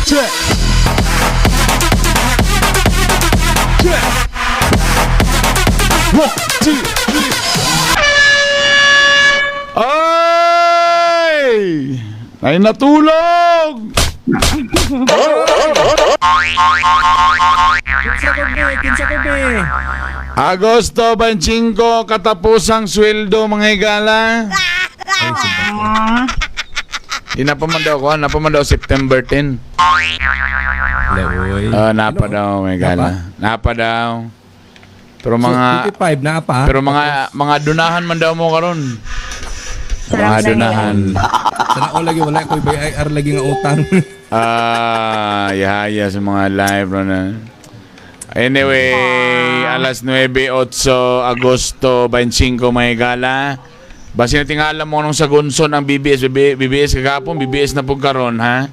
Check. Check. One, two, three. Ay! Ay, natulog! Kinsa ko be? Kinsa ko be? Agosto 25, katapusang sweldo, mga higala. Di na pa man daw ko, na pa man daw September 10. Laoy. Ah, napa daw, mga higala. Napa daw. Pero mga So, 25 na pa. Pero mga dunahan man daw mo karon. Mga dunahan. Sana all lagi wala ko BIR lagi nga utang. Ah, yaya sa mga live ro na. Anyway, alas 9:08, Agosto 25, mga higala. Basin na tingala mo nung sa Gunson ang BBS, BBS kagapon, BBS na po karon ha.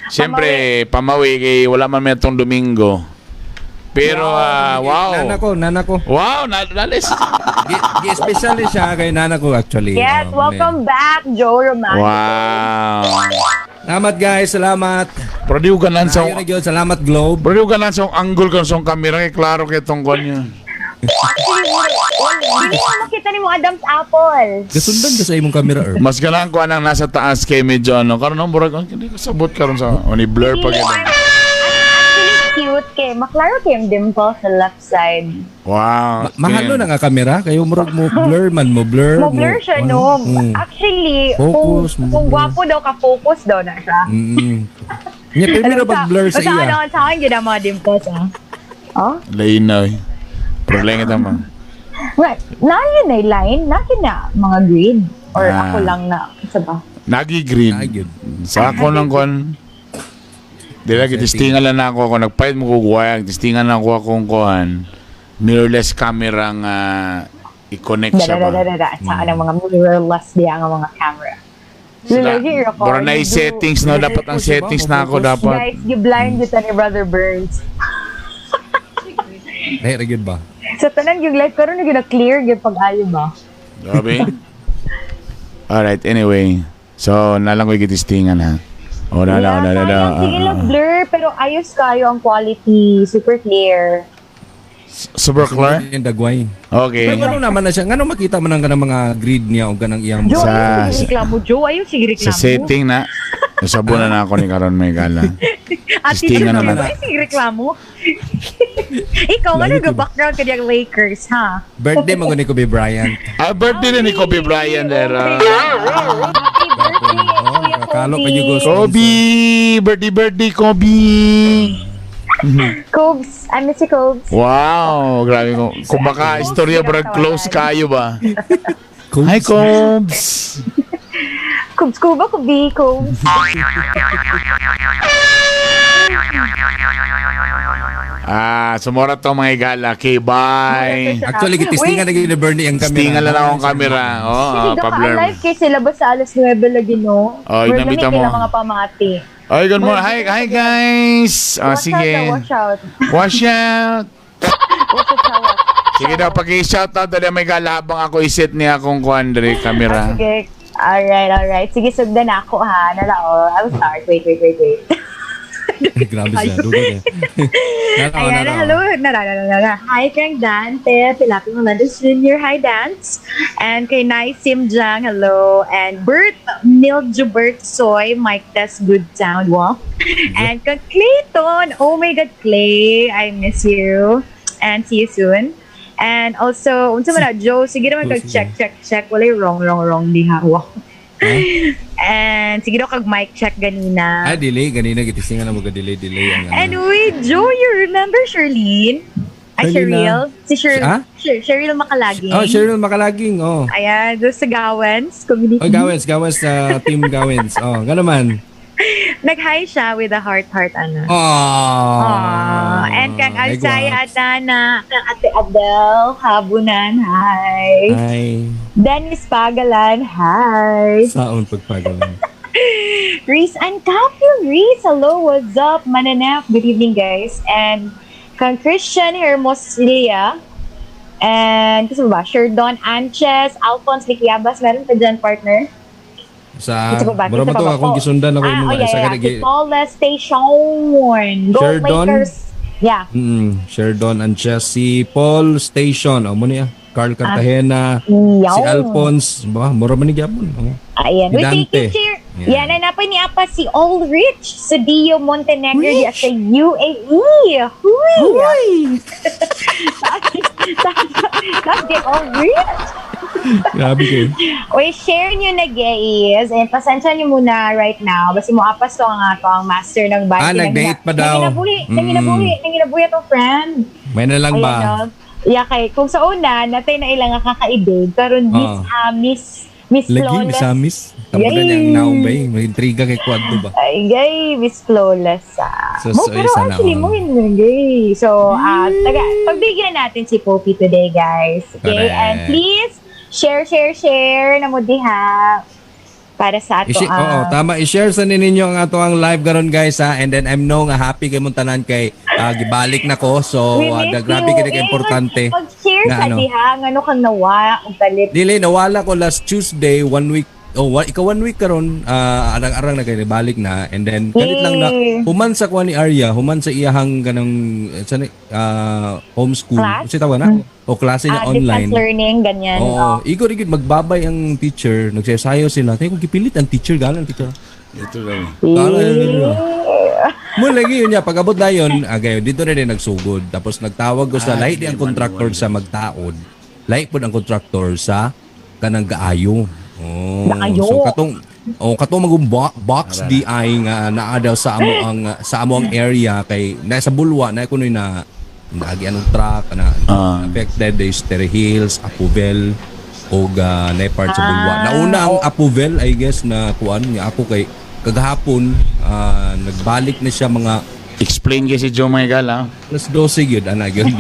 Siyempre, pamawi kay wala man may atong Domingo. Pero wow. Nana ko, nana ko. Wow, nalis. Gi special siya kay nana ko actually. Yes, Oh, welcome back, Joe Romano. Wow. Salamat guys, salamat. Pero di ko ganan sa Ayun na gyud, salamat Globe. Pero di ko ganan sa angle ko sa camera kay klaro kay tong kon niya. Actually, hindi mo makita ni mo Adam's apple. Gasundan ka sa imong camera, Erb. Mas ganahan ko anang nasa taas kay medyo ano karon ang murag ang hindi ko sabot karon sa oni blur pag Actually, ito. actually cute kay maklaro kay yung dimple sa left side. Wow. Mahalo na nga camera kayo murag mo blur man mo blur. Mo blur siya, no? Actually, Focus, kung, mo kung blur. gwapo daw ka, focus daw na siya. Nya pero pag blur sa Basta iya. ano, sa akin, gina mga dimples, ah. Oh? Lain Problema ito mo. Right. Na yun na line, na na mga green. Or Ah. ako lang na, isa ba? Nagi-green. Ay, gyud. Sa ako lang kon. Di lagi testingan lang na ako kung nagpahit mo kukuha, testingan lang ako akong kuhan. Mirrorless camera nga i-connect Da, siya da, da, ba. da, da, da. Sa anong mga mirrorless diya nga mga camera. Lagi ako. Bro na settings no, dapat ang Focus siya ba? settings na ako Focus. dapat. Guys, gi-blind yun ni Brother Burns. Ay, ra gyud ba? Sa tanan yung life karon na clear gyud pag-ayo ba? Grabe. Alright, anyway. So, nalang ko ikitistingan ha. Oh, na, na, na, na, na. sayang, sige lang blur pero ayos kayo ang quality, super clear. Super clear? Yung dagway. Okay. Pero ngano naman na siya? Ngano makita man ang kanang mga grid niya o kanang iyang Joe, Sa- ayaw sige reklamo, Joe. Ayaw sige reklamo. Sa setting na, nasabo na na ako ni Karon may gala. Ate Testingan Joe, na na. ayaw sige reklamo. Ikaw, ano Lagi ko ga background ka diyang Lakers, ha? Birthday man gud ni Kobe Bryant. Ah, birthday din ni Kobe Bryant. Era. Happy birthday, Oh, Kuya nakalo Kobe. pa yung gusto. Kobe! Birthday, birthday, Kobe! Cobes. I miss you, Cobes. Wow, grabe ko. Kung baka istorya brag close kayo ba? Cobes. Hi, Cobes! Cobes, Kuba, Kobe, Cobes. Ah, sumora to mga igala. Okay, bye. Actually, gitistingan na gyud ni Bernie ang camera. Testingan na lang akong camera. Oo, Sige, oh, pa-blur. ka-alive kay sila ba sa alas 9 lagi, no? Oh, We're inabita lamig mo. kila mga pamati. Ay, good morning. Hi, hi guys. Ah, Watch sige. out, watch out. Wash out. Watch out, watch out. Sige daw, pag-shout out dali may gala habang ako iset niya akong kuandre camera. Ah, sige. Alright, alright. Sige, sugdan na ako, ha. Nala, oh. I'll start. Wait, wait, wait, wait. Grabe siya. Dugay eh. Naraw, Ayan, naraw. hello. Nara, nara, nara. Hi, kang Dante. Pilapi Melendez Jr. Hi, Dance. And kay Nai Sim Jang, hello. And Bert Miljubert Soy, Mike Test, Good Sound, wow. And kang Clayton. Oh my God, Clay. I miss you. And see you soon. And also, unsa man na, Joe, sige naman kag check, check, check. Walay wrong, wrong, wrong diha. Wow. And sige daw kag mic check ganina. Ah, delay. Ganina, gitistingan na mo ka delay, delay. Ang, ano. Anyway, Joe, you remember Charlene? Ay, Charlene, Cheryl. Si Cheryl. Ah? Cheryl Makalaging. Oh, Cheryl Makalaging. Oh. Ayan, doon sa Gawens community. Oh, Gawens. Gawens sa Team Gawens. Oh, gano'n man. Nag-hi siya with a heart, heart, ano. Oh. Aww. And kang Ay, Alsaya guwaps. Adana, kang Ate Adele Habunan, hi. Ay, Dennis Pagalan, hi. saon pagpagalan. Reese and Capil Reese, hello, what's up? Mananap, good evening, guys. And kang Christian Hermosilla, and kasi ba, Sherdon Anches, Alphonse Liquiabas, meron pa dyan, partner? Sa Ito pa ba? mura Ito man pa to ba akong po? gisundan ako Ah, imong oh, yeah, sa yeah. kanang Si Paul Station. Go Sherdon? Lakers. Yeah. Sherdon and Jesse, Paul Station. O mo niya. Carl Cartagena, Yaw. si Alphonse, ba mura man ni gyapon. Oh. Ayan. Si We thank you, Dante. Cheer. Yeah. Yan, hanapin ni Apa si Ulrich Sudio Montenegro di sa UAE. Huy! Huy! Tapos kay Ulrich. Grabe kayo. Uy, share nyo na, guys. And pasensya nyo muna right now. Basta mo apas to ang ato ang master ng bike. Ah, nag-date pa daw. Nanginabuhi, nanginabuhi atong friend. May na lang Ayan, ba? no? Yeah, kay, kung sa una, natay na ilang nga kakaibig, karon Miss, ah, Miss, Miss Lagi, Flawless. Miss Amis. Tama na Yay! niyang naong ba eh. May intriga kay Kwadto ba? Ay, gay, Miss Flawless. Ah. So, mo, so, pero isa na, actually, oh. mo hindi, gay. So, taga, pagbigyan natin si Poppy today, guys. Okay? Correct. And please, share, share, share na mo diha para sa ato Oo, tama. I-share sa ninyo ang ato ang live karon guys ha. And then I'm know nga happy kay mong tanan kay gibalik na ko. So We miss da, grabe you. kay Eh, importante. Pag-share na sa ano. diha, ngano kang nawa, og kalit. Dili nawala ko last Tuesday, one week. Oh, ikaw one week karon arang-arang na kay balik na and then kalit lang na Yay. human sa kuan ni Arya, human sa iyahang ganang sa homeschool. Class? Unsay tawag na? O klase niya online. Distance learning, ganyan. Oo, Oh. igor igid magbabay ang teacher, nagsasayo sila. Tayo kung gipilit ang teacher, galang ang teacher. Ito lang. Tama, Mo lagi yun niya pag-abot na yun, agay dito na din nagsugod. Tapos nagtawag ko sa lahi di ang contractor sa magtaod. Lahi pod ang contractor sa kanang gaayo. Oh, Gaayo. So katong katong magong box DI nga naa daw sa amo ang area kay nasa Bulwa na kunoy na naagi anong truck na affected is Terre Hills, Apuvel og na part sa Bulwa. Nauna ang Apuvel I guess na kuan nga ako kay kagahapon nagbalik na siya mga Explain kay si Joe Michael, ha? alas 12 gyud ana gyud.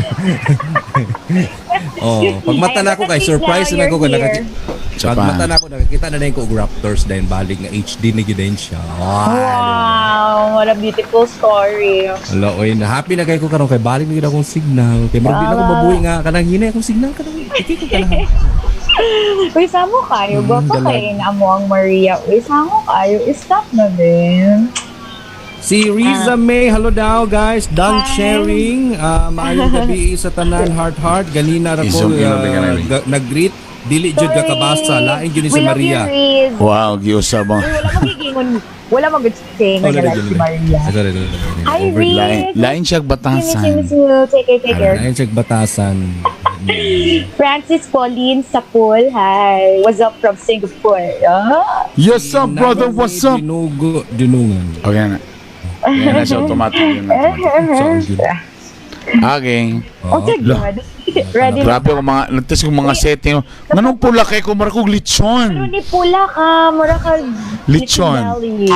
Oh, pag mata na ako kay surprise na ako kay nakakita. Sa Pag pa. mata na ako nakakita na ko og Raptors then balik nga HD na gyud din siya. Wow. Wow, what a beautiful story. Ala oy, na happy na kay ko karon kay balik na gyud akong signal. Kay murag di na ko mabuhi nga kanang hinay akong signal kanang iki ko kanang. Uy, samo kayo. Gwapa dalag. kayo na amo ang Maria. Uy, samo kayo. Stop na din. Si Riza May, hello daw guys. Done Hi. sharing. Maayong gabi sa tanan, heart heart. Ganina ra ko Isong ilo, bigyan nag-greet. Dili jud ka kabasa, lain jud ni We si love Maria. you, Riz. Wow, giusab ang Uy, wala magigingon. Wala mag-saying Oh, na dili, like si dili. Maria. Ay, sorry, sorry, sorry. Hi, Over- Riz. Lain, lain siya Miss you, batasan. miss you. Take care, take care. Lain siya batasan. Francis Pauline Sapul, hi. What's up from Singapore? Ah. Yes up, brother, what's up? Dinugo, dinungan. Okay na. Yan na siya automatic. Yun na automatic. So, ang good. Okay. Oo. Okay, good. Ready na. Grabe ako mga, natas kong mga setting. Nganong pula kay ko, marakog Pero lechon. ni pula ka, mura ka. Lechon. belly.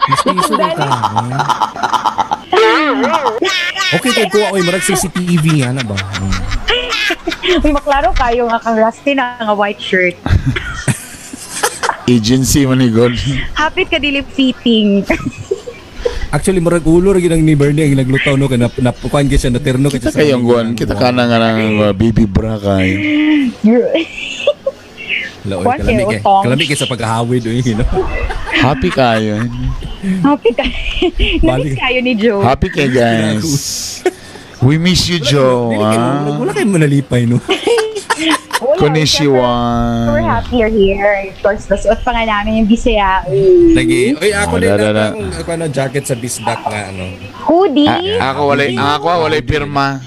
Mas piso na ka. Okay, kay kuha oy, murag CCTV ana ba? Uy, maklaro kayo nga kang rusty na nga white shirt. Agency man ni God. Hapit ka dili fitting. Actually, murag ulo ra gyud ang ni Bernie ang naglutaw no kay na kuan gyud siya naterno kay Kita kayong guwan, kita ka na nga ng baby bra kayo. Wala, oy, Kuwan kalami kayo, kay. utong. Kalami kay sa paghahawid oy, you know. Happy kayo. Happy ka. Namiss Balik. kayo ni Joe. Happy kay guys. We miss you, Joe. Dili kay Ah. wala kay manalipay no. Wala, Konnichiwa. syempre, we're happy you're here. Of course, nasuot pa nga namin yung Bisaya. Lagi. Oy, ako Oh, din da, da, da. ang ako ano jacket sa bisdak nga ano. Hoodie. Ah, ako walay, ang ako walay pirma.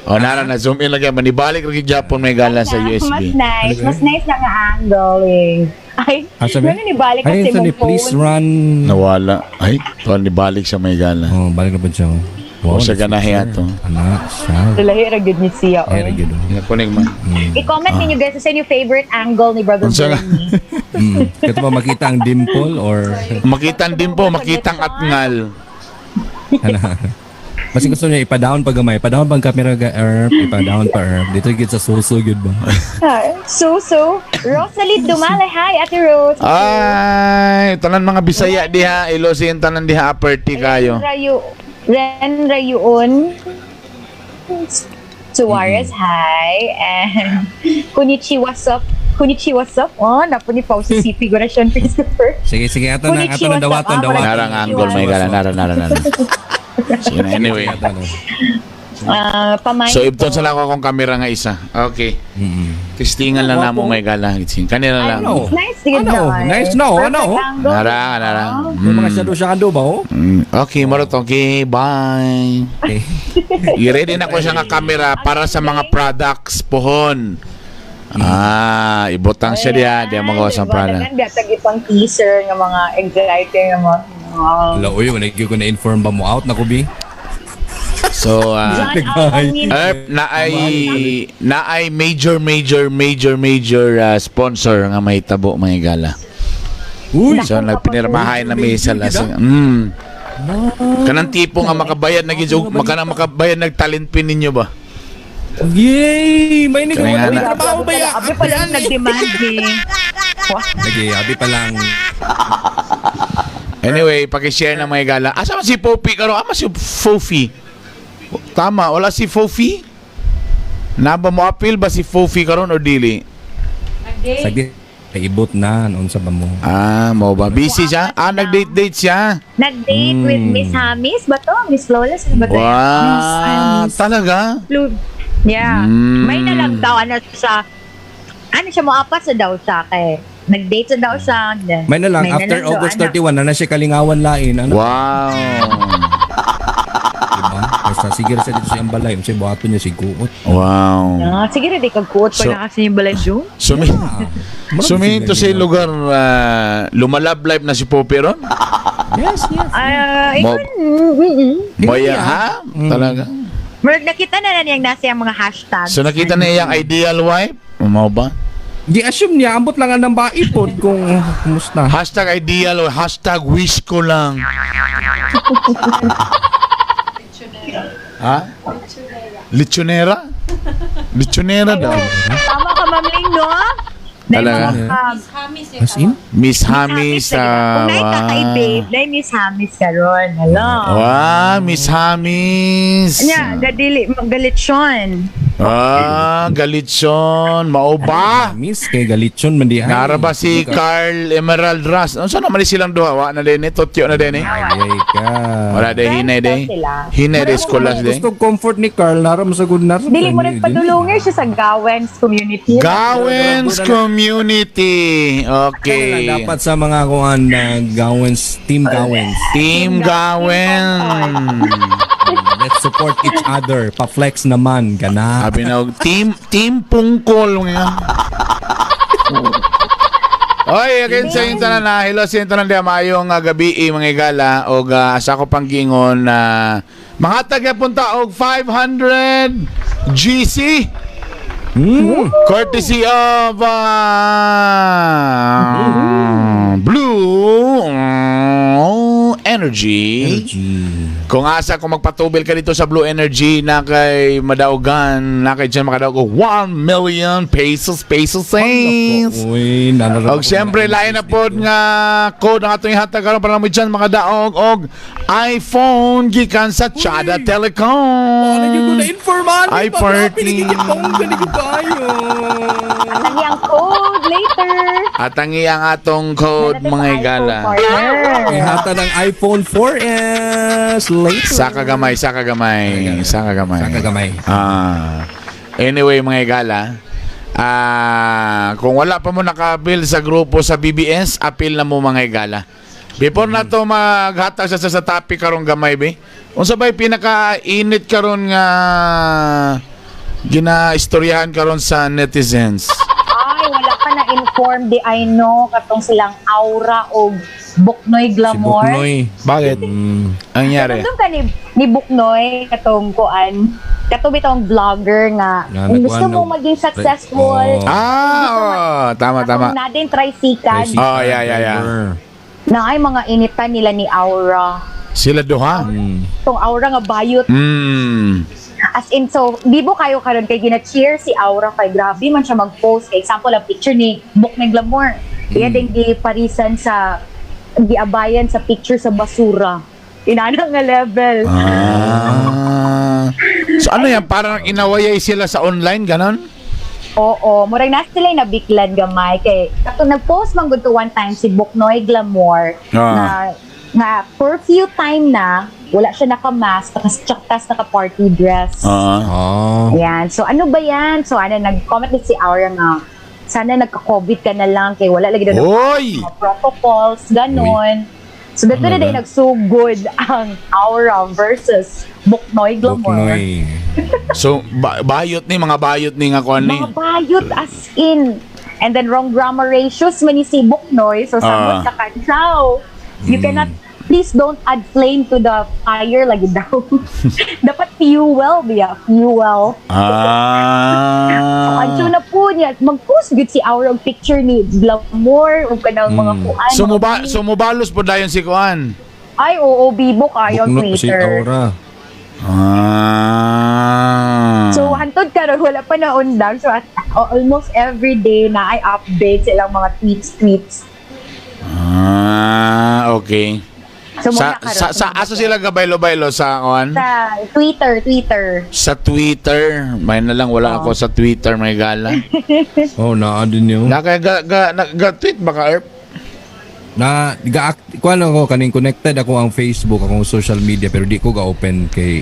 O nara na zoom in lagi manibalik lagi Japon may gala sa Mas USB. nice. Mas nice na nga angle eh. Ay, Ah, sabi? ano ni balik Ay, kasi sabi, mong phone. please run. Nawala. Ay, to nibalik siya may gala. Oh, balik na ba siya? O siya ganahe ato. Anak, siya. Lahi ra gyud ni siya. oh. Very good. Nakunig man. I-comment ninyo guys sa inyong favorite angle ni Brother Unsa nga? Bernie. Kato ba makita ang dimple or Makitang din po, makitang atngal. ano? Mas gusto niya ipa-down pa gamay. Pa-down pa ang camera ga erp, ipa-down pa erp. Dito gid sa suso gid ba. Hi. So. Rosalie Dumale. Hi, Ate Rose. Ay, tanan mga Bisaya diha, ilosin tanan diha upper T kayo. Rayu, Ren Rayuon Suarez, hi. And konnichiwa, sup. Konnichiwa sup. Oh, napo ni Pau si figurasyon Christopher. Sige, sige, ato na Konnichiwa, dawaton, sir. dawaton. Narang angle, may gala. Nara, nara, nara. Sige na, anyway. Ato na. Ah, pamay. So, ibton sa lang ako akong kamera nga isa. Okay. Testingan lang namo, may gala. Kanila lang. Ano? It's nice din Ano? na. Nice, no? Ano? Nara, nara. May mga shadow shadow ba oh? Okay, maro to. Okay, bye. Okay. I-ready na ko siya nga camera para sa mga products pohon. Ah, ibutang siya diya, diya magawa sa product. Daghan biya tag ipang teaser nga mga exciting nga mga. Wow. Wala, uy, wala ko na inform ba mo out na ko bi? So, John Alvin. Erp, na ay major major major major sponsor nga mahitabo mga gala. Uy, So nagpinirmahay na may sa Major, lasa. Kanang tipo nga makabayad na gid makanang makabayad nag talent pin ninyo ba? Yay! May Kaya nga nagawa na. na trabaho ba ya? Abi pa lang nag-demand ni. Lagi, abi pa lang. Anyway, paki-share na mga gala. Asa man si Popi karon? Ama si Fofi? Tama, wala si Fofi? Naba mo appeal ba si Fofi karon or dili? Sagdi, naibot na noon sa ba mo. Ah, mo ba busy siya? Ah, nag-date-date siya. Nag-date with Miss Hamis ba to? Miss Lola, sino ba to? Wow, talaga? Blue. Yeah. May na lang daw ano siya. Ano siya mo apat sa daw siya kay nag-date sa daw siya. Then, May na lang, after daw, August ano. 31, na na siya kalingawan lain. Ano? Wow. Diba? Basta sige ra siya dito sa iyang balay. Unsay buhaton niya si Guot. Wow. Ah, sige rin, di kag kuot pa So- na kasi yung balay June. Sumi Suminto sa lugar lumalab life na si Popi ron? Yes. Ah, Mo- ikaw, Moya, ha? Talaga? Murag nakita na na niyang nasa yung mga hashtags. So nakita na iyang ideal wife? Mao ba? Gi-assume niya, ambot lang ang baipod kung kumusta. Hashtag ideal o hashtag wish ko lang. Ha? Lechonera? Lechonera daw. Tama ka, Ma'am Ling, no? Dahil Talaga? mga, As in? Miss Hamis. Miss Hamis. Kung naay ka kay babe, naay Miss Hamis karon. Hello. Wow, Miss Hamis. Nya, gadili, magalitsyon. Ah, galitsyon. Mao ba? Miss, kay Galichon man di ay. Nara ba si Carl Emerald Ras? Ano saan naman silang duha? Wa na din eh. Totyo na din eh. Ay, ay ka. Wala din. Hinay din. Friends daw sila. Hinay din. Scholas din. Gusto comfort ni Carl, nara mo sa good nara. Dili mo nagpadulungan siya sa Gawens community. Gawens Community. Okay. Okay. Dapat sa mga kuan na Gawens, Team Gawens. Team Gawen. Let's support each other. Pa-flex naman, gana. Sabi na, team Pungkol. Nga. Oy, again sa inyo tanan na. Hello sa inyo tanan diya maayong gabi eh, mga igala og asa ko pang giingon na mga taga punta og 500 GC courtesy of Blue Energy. Energy. Kung asa kung magpatubil ka dito sa Blue Energy na kay madaugan, na kay dyan makadaog og 1 million pesos pesos cents. Uy, nanarap Og siyempre lain na pod nga code ang atong ihatag karon para mo dyan makadaog og iPhone gikan sa Chada Telecom. Ano yung na informal? Ay, party. kayo. At ang iyang code later. At ang iyang atong code Meron mga tayong igala. iPhone partner. Ihata ng iPhone 4S later. Sa kagamay, sa kagamay, sa kagamay. Sa kagamay. Ah. Anyway, mga igala, kung wala pa mo nakabil sa grupo sa BBS, apil na mo mga igala. Before na to maghatag sa topic karong gamay be. Unsa bay pinaka-init karon nga ginaistoryahan karon sa netizens? Ay, wala pa na-inform di I know katong silang aura o Buknoy Si Glamour. Buknoy. Bakit? Ang nangyari? Katong ka ni Buknoy, katong kuan, katong bitong vlogger nga, Nga, kung gusto nagkuan mo og- maging successful, Oh. Ah, oh, tama tama. katong na din tricycle, Tricycle Oh, yeah. driver. na ay mga initan nila ni Aura. Sila duha. Tong Aura nga bayot. As in, so, bibo kayo karon kay gina-cheer si Aura kay grabe man siya mag-post. Kay example, ang picture ni Buknoy Glamour. Iya din giparisan sa giabayan sa picture sa basura. Inana nga level. Ah. So ano yan? Parang inawayay sila sa online, ganon? Oo, murag na sila nabiklan gamay kay kato nag-post man gud to one time si Buknoy Glamour na nga curfew time na wala siya naka-mask tapos tas naka-party dress. Ayan. So ano ba yan? So ano nag-comment din si Aura nga sana nagka-COVID ka na lang kay wala lagi daw Oy! mga protocols, ganon. So dito na Ano din ba? nagsugod ang Aura versus Buknoy Glamour. Buknoy. So bayot ni mga bayot ni nga kuan ni. Mga bayot as in. And then wrong grammar ratios man ni si Buknoy. So samot sa kantsaw. You cannot, please don't add flame to the fire lagi daw. Dapat fuel biya, fuel. So kancho na po niya. Mag-post gud si Aura og picture ni Glamour ug kanang mga kuan. Sumubalos po dayon si kuan. Ay, oo, bibo kayo ang Buknoy si Twitter. Aura. So, hantod karon wala pa naundang. So, at, almost every day na I update silang mga tweets. Okay. So, Sa muna karon, sa asa sila gabaylo-baylo sa kuan? Sa Twitter. Sa Twitter. May na lang wala ako sa Twitter, may gala. Oh, naa din yun. Naka ga, ga, na, ga tweet ba ka, Erp? Na ga kuan ako kaning connected ako ang Facebook, akong social media pero di ko ga-open kay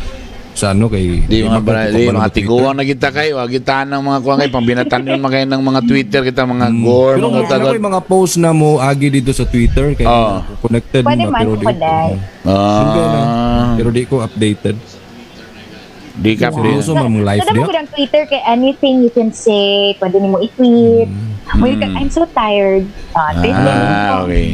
sa ano kay Di mga man bara, ko di kabalo mga Twitter. tiguang na kita kayo, kita ng mga kuan kayo, pambinatan yun mga kayo ng mga Twitter kita, mga gore, Pero mga mga tagot. may mga post na mo agi dito sa Twitter kay connected Pwede ba man pero di ko. connect. Pero di ko updated. Di ka Seryoso man mong life So, niya. ko ng Twitter kay anything you can say, pwede nimo i-tweet. Uy, I'm so tired. Okay.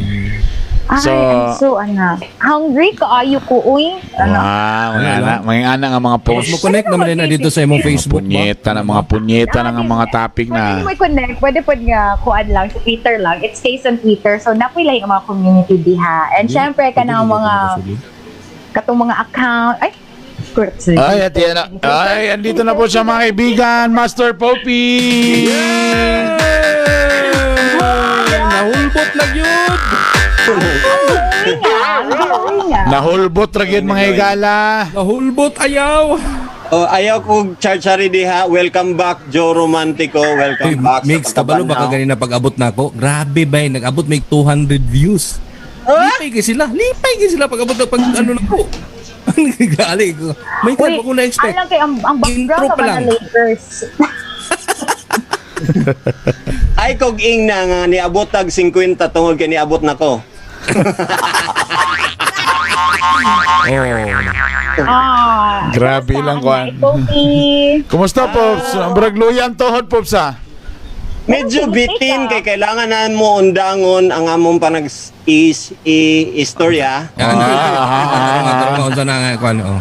Ay, I'm so, ano, hungry ka, ayo ko, uy. Ano? Wow, mga anak nga mga Tapos post. mo connect naman din na dito sa imong Mga Facebook ba? punyeta na, mga punyeta na nga mga topic na. Pwede mo i-connect. Pwede po nga, kuan lang, sa Twitter lang. It stays on Twitter. So, napoy lang yung mga community diha. And syempre, kanang mga, katong mga account, ay, kurtsi. Ay, at yan na. Ay, andito na po siya mga kaibigan, Master Popey! Nahulbot lang yun! Nahulbot ra gyud mga higala. Nahulbot ayaw! Oh, ayaw ko charge ari diha. Welcome back, Joe Romantico. Welcome back. sa Mix, kabalo ba ka pagkabanhaw. ganina pag-abot na ako? Grabe ba, nag-abot may 200 views. Lipay kay sila, lipay kay sila pag-abot na pag ano na ko. Gali ko. May Uy, God, ko na-expect. alam kay ang background Intro pa pa lang. na Lakers. Ay kog ing na nga niabot tag 50 tungod kay niabot nako. Oh. Grabe lang, Kumusta, kuan. Kobe? Kumusta, Pops? Murag luyan tuhod, Pops, ah. Medyo Ano, bitin teka. kay kailangan na mo undangon ang among panag is istorya Ah, ah, na nga kuan oh.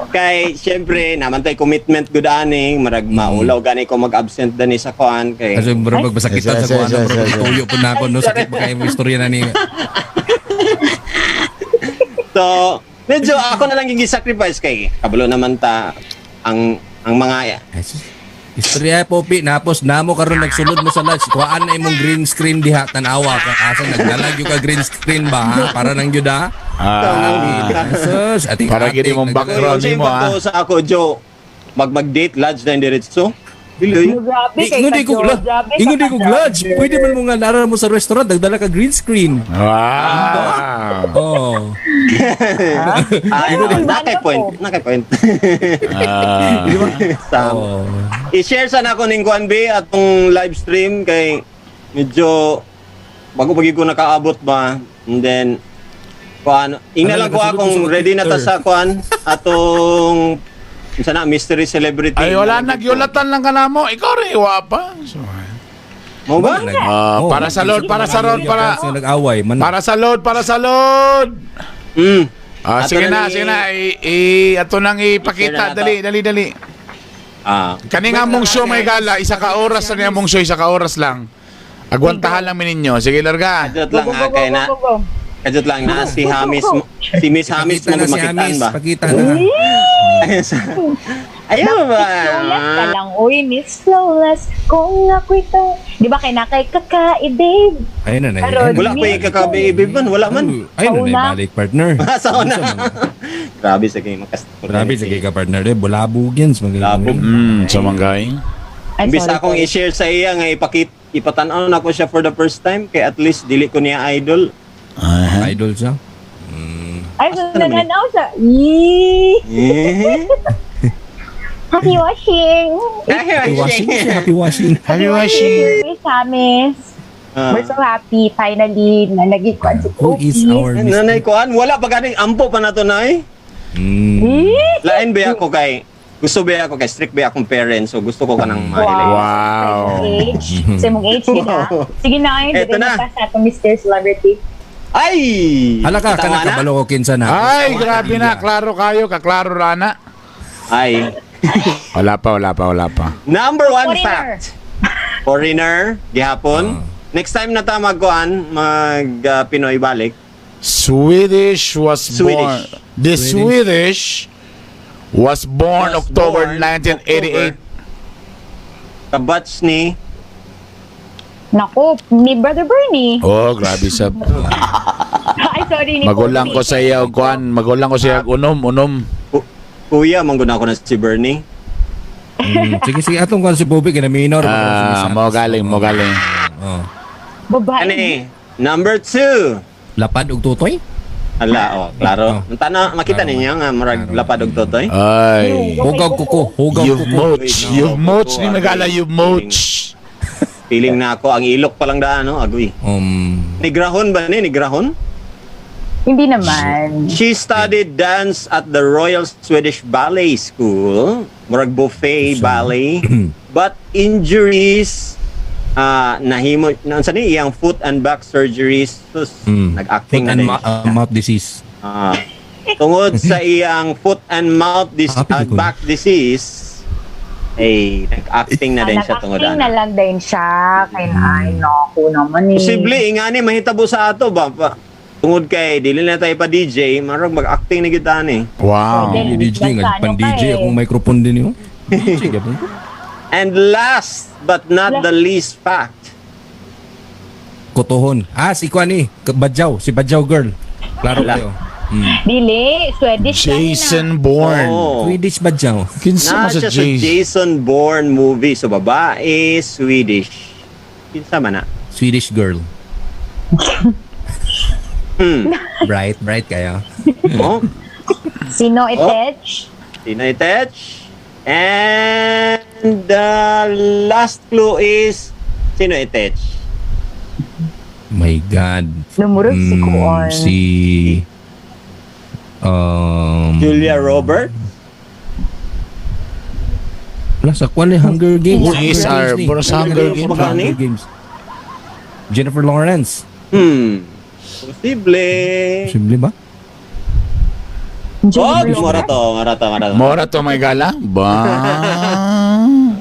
Kay syempre naman tay commitment gud ani marag maulaw gani ko mag-absent dani sa kuan kay Kasi murag magbasakitan sa Yes, kuan, yes, yes, murag yes. tuyo po na ako no sakit ba kayo mo istorya na ni. So, medyo ako na lang yung sacrifice kay kabalo naman ta ang mga Istorya Popi, napos namo karon nagsulod mo sa lodge. Kuhaan na imong green screen diha tan-awa ka asa nagdalag yung ka green screen ba ha? Para nang gyud ha. Jesus, ating Para gid imong background Kasi nimo, ah. sa ako Joe mag-date lodge na diretso. Biloy. Grabe kay Ingon di ko ka, Joe. Grabe ka Ingon di ko ka, lodge. Joe. Pwede man mo nga nara mo sa restaurant nagdala ka green screen. Wow. Oh. Ay, Ano nakay point, po? nakay point. Sa Oh. I-share sana ako ning Kuan B atong live stream kay medyo bago pag ko nakaabot ba and then kuan ina Ano, lang ko nakasulod akong ko sa ready na ta Twitter. sa kuan atong unsa na mystery celebrity. Ay, wala na. Gyulatan lang ka na mo. Ikaw rin, iwa pa. So, Mo ba? Ah, para sa load, para sa load, para nag-away man. para sa load, para sa load. Ah, Ato sige na na, ni- sige na. Ato nang ipakita. I-share na Dali, nato. dali, dali. Kani nga mong show may gala, isa ka oras na niya mong show, isa ka oras lang. Agwantahan lang mi ninyo. Sige, larga. Kajot Go, lang go, ha go, kay go, na. go, go. Kajot lang na si Hamis si Miss Hamis Pakita mo na si makitaan Hamis, ba? pakita na. Ayaw ba? Miss Flawless ka lang. Uy, Miss Flawless, kung ako'y to. Di ba kay nakay kakaibig? Ayun na, Pero ayun na. Wala ko yung kakabi man, wala man. Ayun na, Pauna. balik partner. Sa una. Grabe sa kay makas. Grabe sige ka partner eh, bulabog yan. Bulabog. Sa manggay. Ay, Imbis sorry, akong sorry. i-share sa iya nga ipakit ipatan-aw na ko siya for the first time kay at least dili ko niya idol. Ah. Idol siya. Ay, so Asa naman eh? nananaw siya. Yee! Eh? Happy washing! Happy washing siya. Happy washing. Happy washing. Miss Hamis. Ah. We're so happy finally na naging kwan si Who is Kobe. our Mr. Nanay kuan, wala pa ganing ampo pa nato nay. Lain ba ako kay gusto ba ako kay strict ba akong parents, so gusto ko kanang mahilay. Wow. Sa imong age. Sa imong age, gina. Sige na, ay, Eto dito na. na pa sa atong Mr. Celebrity. Ay! Hala ka, Tama kana na? kabalo ko kinsa na. Ay, grabe na. Klaro kayo. Kaklaro rana. Ay. Wala pa, wala pa, wala pa. Number one Foreigner. fact. Foreigner, gihapon. Next time na ta magkuan, mag Pinoy balik. Swedish was Swedish. born. The Swedish was born Was October born 1988. Kabatch ni Naku, ni Brother Bernie. Oh, grabe sa Ay, sorry, ni magulang Kobe. ko sa iya og kuan, magulang ko sa iya og unom, unom. Kuya, mangguna ko na si Bernie. Sige, sige. Atong kwan si Bobby, kinaminor. Ah, mo galing, mo galing. Oh. Babae. Ani, number two. Lapad og tutoy? Ala, oh, klaro. Oh. Tana, makita Klaro. ninyo nga murag Klaro. lapad og totoy. Ay. Hugaw kuko, hugaw You've kuko. mooch, Wait, no. you've mooch ni Agoy. Megala, you've mooch. Feeling na ako ang ilok pa lang daan, no? Agoy. Nigrahon ba ni? Nigrahon? Hindi naman. She studied dance at the Royal Swedish Ballet School, murag buffet ballet. But injuries nahimo na ni iyang foot and back surgeries sus, nag-acting Foot na and din. mouth disease. Ah, tungod sa iyang foot and mouth Happy ko. back disease, ay nag-acting na din siya tungod Nag-acting na ana. lang din siya. Kaya ay, naku naman eh. Posible ingani mahitabo sa ato ba? Tungod kay dili na tayo pa DJ, marag mag-acting na gyud ani. Wow. Pwede. Hindi DJ nga, Nagkano pan ka DJ eh. akong microphone din yun. Sige po. And last but not the least fact, Kotohon. Ah, si Kwan eh. Badyaw. Si Badyaw girl. Klaro Wala. kayo. Dili, Swedish lang yun ah. Jason Bourne. Oh. Swedish Badyaw. Kinsa Na man sa siya sa Jason? Jason Bourne movie. So, babae, Swedish. Kinsa man na? Swedish girl. Bright, bright kayo. Oh, Sino itech? Sino itech? And the last clue is, sino itech? My God. Lumurot si Kuon. Si... Julia Roberts? Wala sa Kwan eh, Hunger Games. Who is Hunger our Games ni. bro sa Hunger Games? Hunger Games. Jennifer Lawrence. Posible. Posible ba? Oh, mora to, mora to, mora to. Mora to may gala? Ba?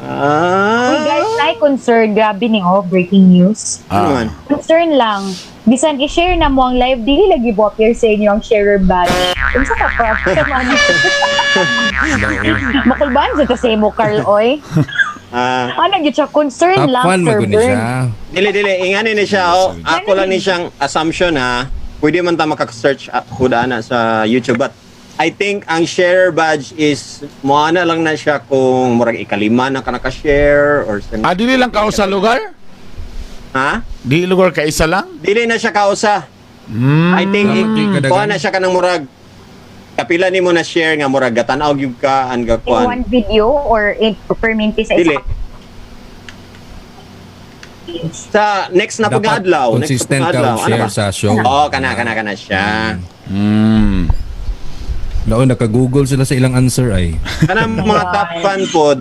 Ah. Uy, guys, na concern. Grabe ni oh, breaking news. Ano man? Concern lang. Bisan i-share na mo ang live, dili lagi mo appear sa inyo ang sharer badge. Unsa ka pa? Makulbaan sa ta sa imo, Carl, oy. Ah. Ano gyud siya? Concern Top lang, fan Sir man gud ni Bern. siya. Dili, dili. Ingani ni siya. Oh. Ako lang ni siyang assumption, ha. Pwede man ta makaka-search huda na sa YouTube. But I think ang share badge is moana lang na siya kung murag ikalima na ka naka-share or sa Ah, dili lang ka sa lugar? Ha? Di lugar ka isa lang? Dili na siya kausa. I think Dapat di kadagan. kuha na siya kanang murag kapila nimo na share nga murag gatan-aw gyud ka ang In gakuan. one video or in permanente sa Dili. isa page. Sa next na Dapat pag-adlaw, next na consistent ka pag-adlaw, og ano share ba? sa show. Oo, kana kana kana siya. Laon naka-google sila sa ilang answer ay. Kanang mga top fan pod,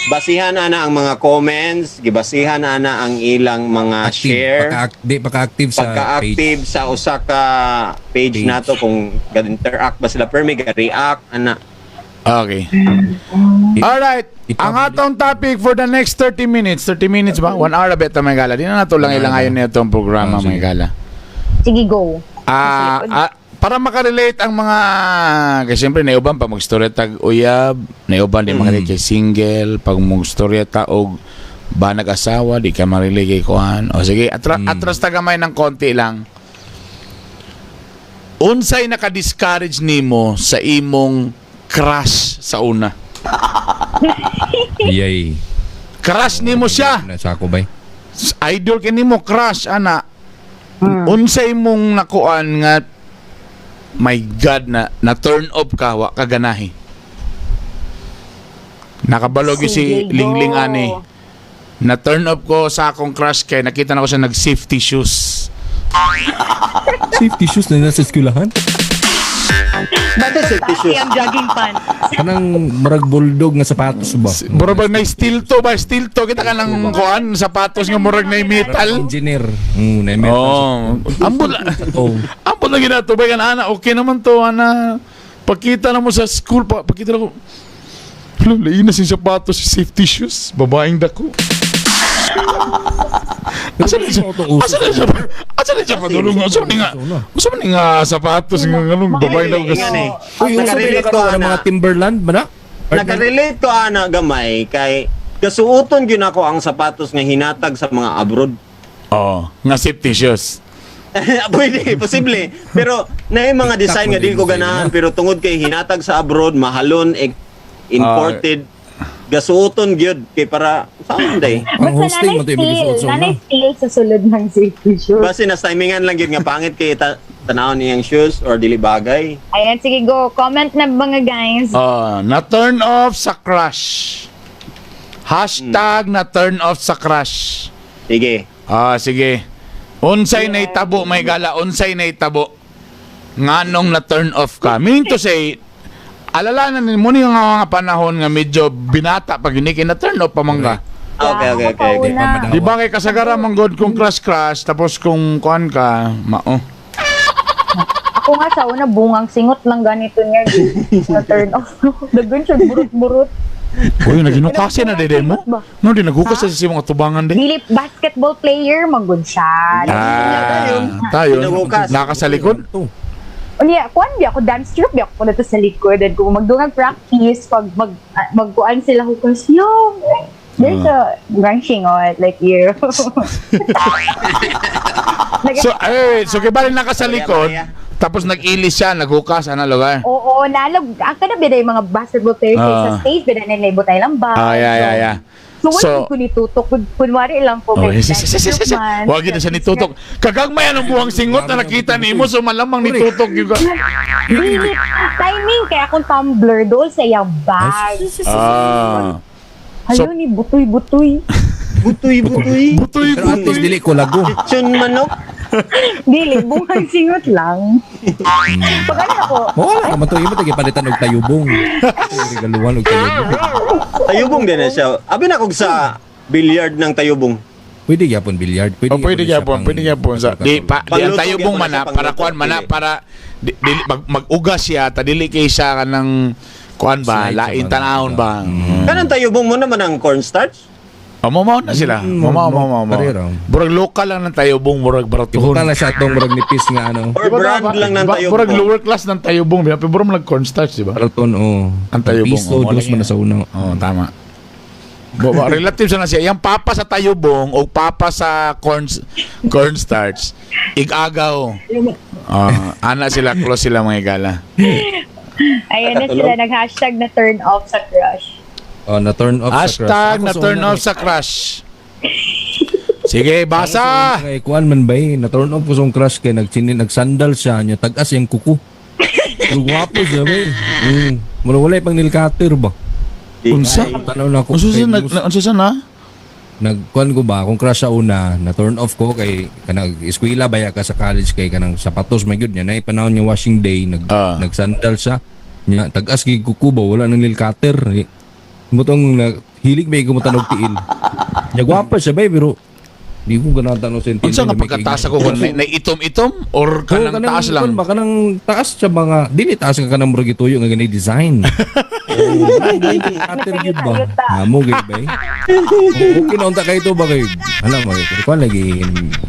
basihan ana ang mga comments, gibasihan ana ang ilang mga Active, share. pagka, di pagka-active sa page. Pagka-active sa usa ka page, Page. nato kung ga-interact ba sila permi ga-react ana. Okay. Alright. Ang atong topic for the next 30 minutes. 30 minutes ba? 1 hour beta may gala. Di na nato lang ilang ayon nitong programa Ah, sige. may gala. Sige, go. Ah, ah, para makarelate ang mga kasi siyempre naiuban pa magstorya tag uyab, naiuban di makarelate kay single, pag magstorya ta og ba nag-asawa, di ka marilate kay kuan. O sige, atras ta gamay ng konti lang. Unsay naka-discourage nimo sa imong crush sa una? Yay. Crush nimo siya. Sa ako bay. Idol kini mo crush ana. Unsay mong nakuan nga, my God, na na turn off ka, wa ka ganahi. Nakabalo gyud si Sige, go. Lingling ani. Na turn off ko sa akong crush kay nakita na ko siya nag safety shoes. Safety shoes na nasa eskwelahan? Bakit safety shoes? Ang jogging pants. Kanang murag bulldog nga sapatos ba? Murag ba na steel to ba? Steel to kita ka ng kuan sapatos nga murag na metal. Engineer. Na metal. Oh, ambot Oh. ambot lang ginato ba kan ana, okay naman to ana. Pagkita na mo sa school pa, pagkita na ko. Hala, lain na si sapatos, si safety shoes, babaeng dako. Asa na siya? Asa na siya? Asa na siya padulong? Asa man nga? Asa man nga sapatos nga nganong babaeng dako? Ingan eh. Uy, uso ba Nakarelate yung ko karon ng ana. mga Timberland ba na? Nakarelate ko ana gamay kay gasuoton gyud ako ang sapatos nga hinatag sa mga abroad. Oh, nga safety shoes. Pwede, posible. Pero naay mga design nga dili ko ganahan pero tungod kay hinatag sa abroad, mahalon, eh, imported, gasuoton gyud kay para saan day. Ang Basta hosting nanay mo to steel. ibig sa Nanay steel sa sulod ng safety shoes. Basta nas timingan lang gyud nga pangit kay tanawon niyang shoes or dili bagay. Ayan, sige, go. Comment na mga guys. Oh, na turn off sa crush. #NaTurnOffSaCrush. Sige. Ah, sige. Unsay na itabo may gala, unsay na itabo. Nganong na turn off ka? Meaning to say, alala na mo ni nga mga panahon nga medyo binata pag yun na turn off pa man ka. Ah, Okay. Una. Di ba kay kasagara man god kung crush crush tapos kung kuan ka, mao. Ako nga sa una, bungang singot lang ganito niya. Na turn off. Dagun siya, burot-burot. Uy, naginukasi na dede mo. Ba? No, di naghukas sa imong atubangan de. Dili, basketball player, magod siya. Ah, tayo. Pinagukas. Naka sa likod. Unya, kuan bi ako, dance troupe bi ako dito sa likod. And kung magdungag practice, pag magkuan sila hukas, yo, there's a branching on like you. So, ay, so kay bali naka sa likod, Maria. tapos nag-ilis siya, naghukas, ana lugar. Oo, nalog. Ang kana bida yung mga basketball players sa stage, bida nila ibutay lang ba. Ah, yeah. So, wala So- ko nitutok. Kunwari lang po. Oh, kay yes, dance yes. troupe man. Wag yun siya nitutok. Kagagmay ang buwang singot na nakita nimo, so malamang nitutok yun ka. Dili. Timing, kaya akong tumbler doon sa iyang bag. Ah. Hayo ni butoy-butoy. Butoy, butoy. Butoy, Pero at least butoy. dili ko lago. Chun manok. Dili, bungang singot lang. Pag ano ako, Wala ka man to imo tagi palitan og tayubong. Regaluhan og tayubong. Tayubong din na siya. Abi na kog sa billiard ng tayubong. Pwede gyapon billiard. Pwede, Oh, pwede siya gyapon, pang- pwede gyapon sa di pa di ang Pangluto tayubong gyapon man siya, na para pangluto, kuan man na dili. para di, mag-ugas siya ta dili kay siya kanang kuan ba Slide sa lain mga- tanawon ba. Kanang tayubong mo naman ang cornstarch? Oh, mamaw na sila. Mamaw, mamaw, mamaw. Parero. Murag local lang ng tayubong, murag baratuhon. Ibutan na siya atong murag nipis nga ano. Or brand lang ng tayubong? Murag lower class ng tayubong, di ba? Pero murag cornstarch, di ba? Baraton oh. Ang tayubong, Piso, oh, dos wala man na sa una. Oo, tama. Relative sa na siya. Yung papa sa tayubong o papa sa cornstarch, igagaw. Ah, ana sila, close sila mga igala. Ayun na sila, nag-hashtag na turn off sa crush. Oh, na turn off sa crush. Hashtag Ako na sa turn una, off sa crush. Sige, basa! Kay kuan man bay, na turn off ko sa akong crush kay nagchini nagsandal siya nya tag-as iyang kuko. Pero gwapo siya bay. Mura wala pang nail cutter ba. Unsa? Tanaw na ako. Unsa sa kay nag unsa sa na? Nagkuan ko ba akong crush sa una na turn off ko kay kanang eskwela baya ka sa college kay kanang sapatos may gyud niya na panahon niya washing day nag nagsandal siya nya tag-as kay kuko ba wala nang nail cutter. Eh, mutong na, hilig may kumutan og tiil nya gwapa siya bay pero di ko ganahan tanaw sa tiil. Unsa nga May pagkataas ako kung na itom-itom or Oo, kanang taas lang? Kuan ba kanang taas sa mga dili taas nga kanang murag gituyo nga ganay design. Oh, cutter gyud ba? Amo gyud bay. Okay na unta kay ito ba kay alam mo kay kuan lagi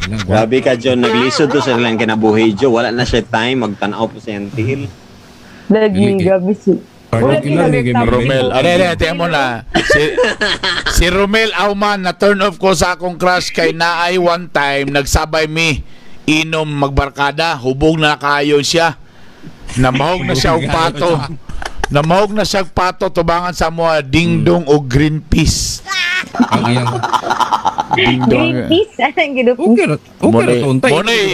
na Grabe ka, John. Naglisod to sa ilang kinabuhi, Joe. Wala na siya time. Magtanaw po sa iyang tiil. Lagi, Dili, grabe si. Particular ni kay Romel. Are, are, tingnan mo na. Si Romel Auman, na turn off ko sa akong crush kay naay one time, nagsabay mi, inom magbarkada, hubog na kayo siya. Namahog na siya og pato. Namahog na siya og pato, tubangan sa mo, dingdong o green peas. Ang iyang Greenpeace. Anong ginupo? Okay ra, okay ra to untay.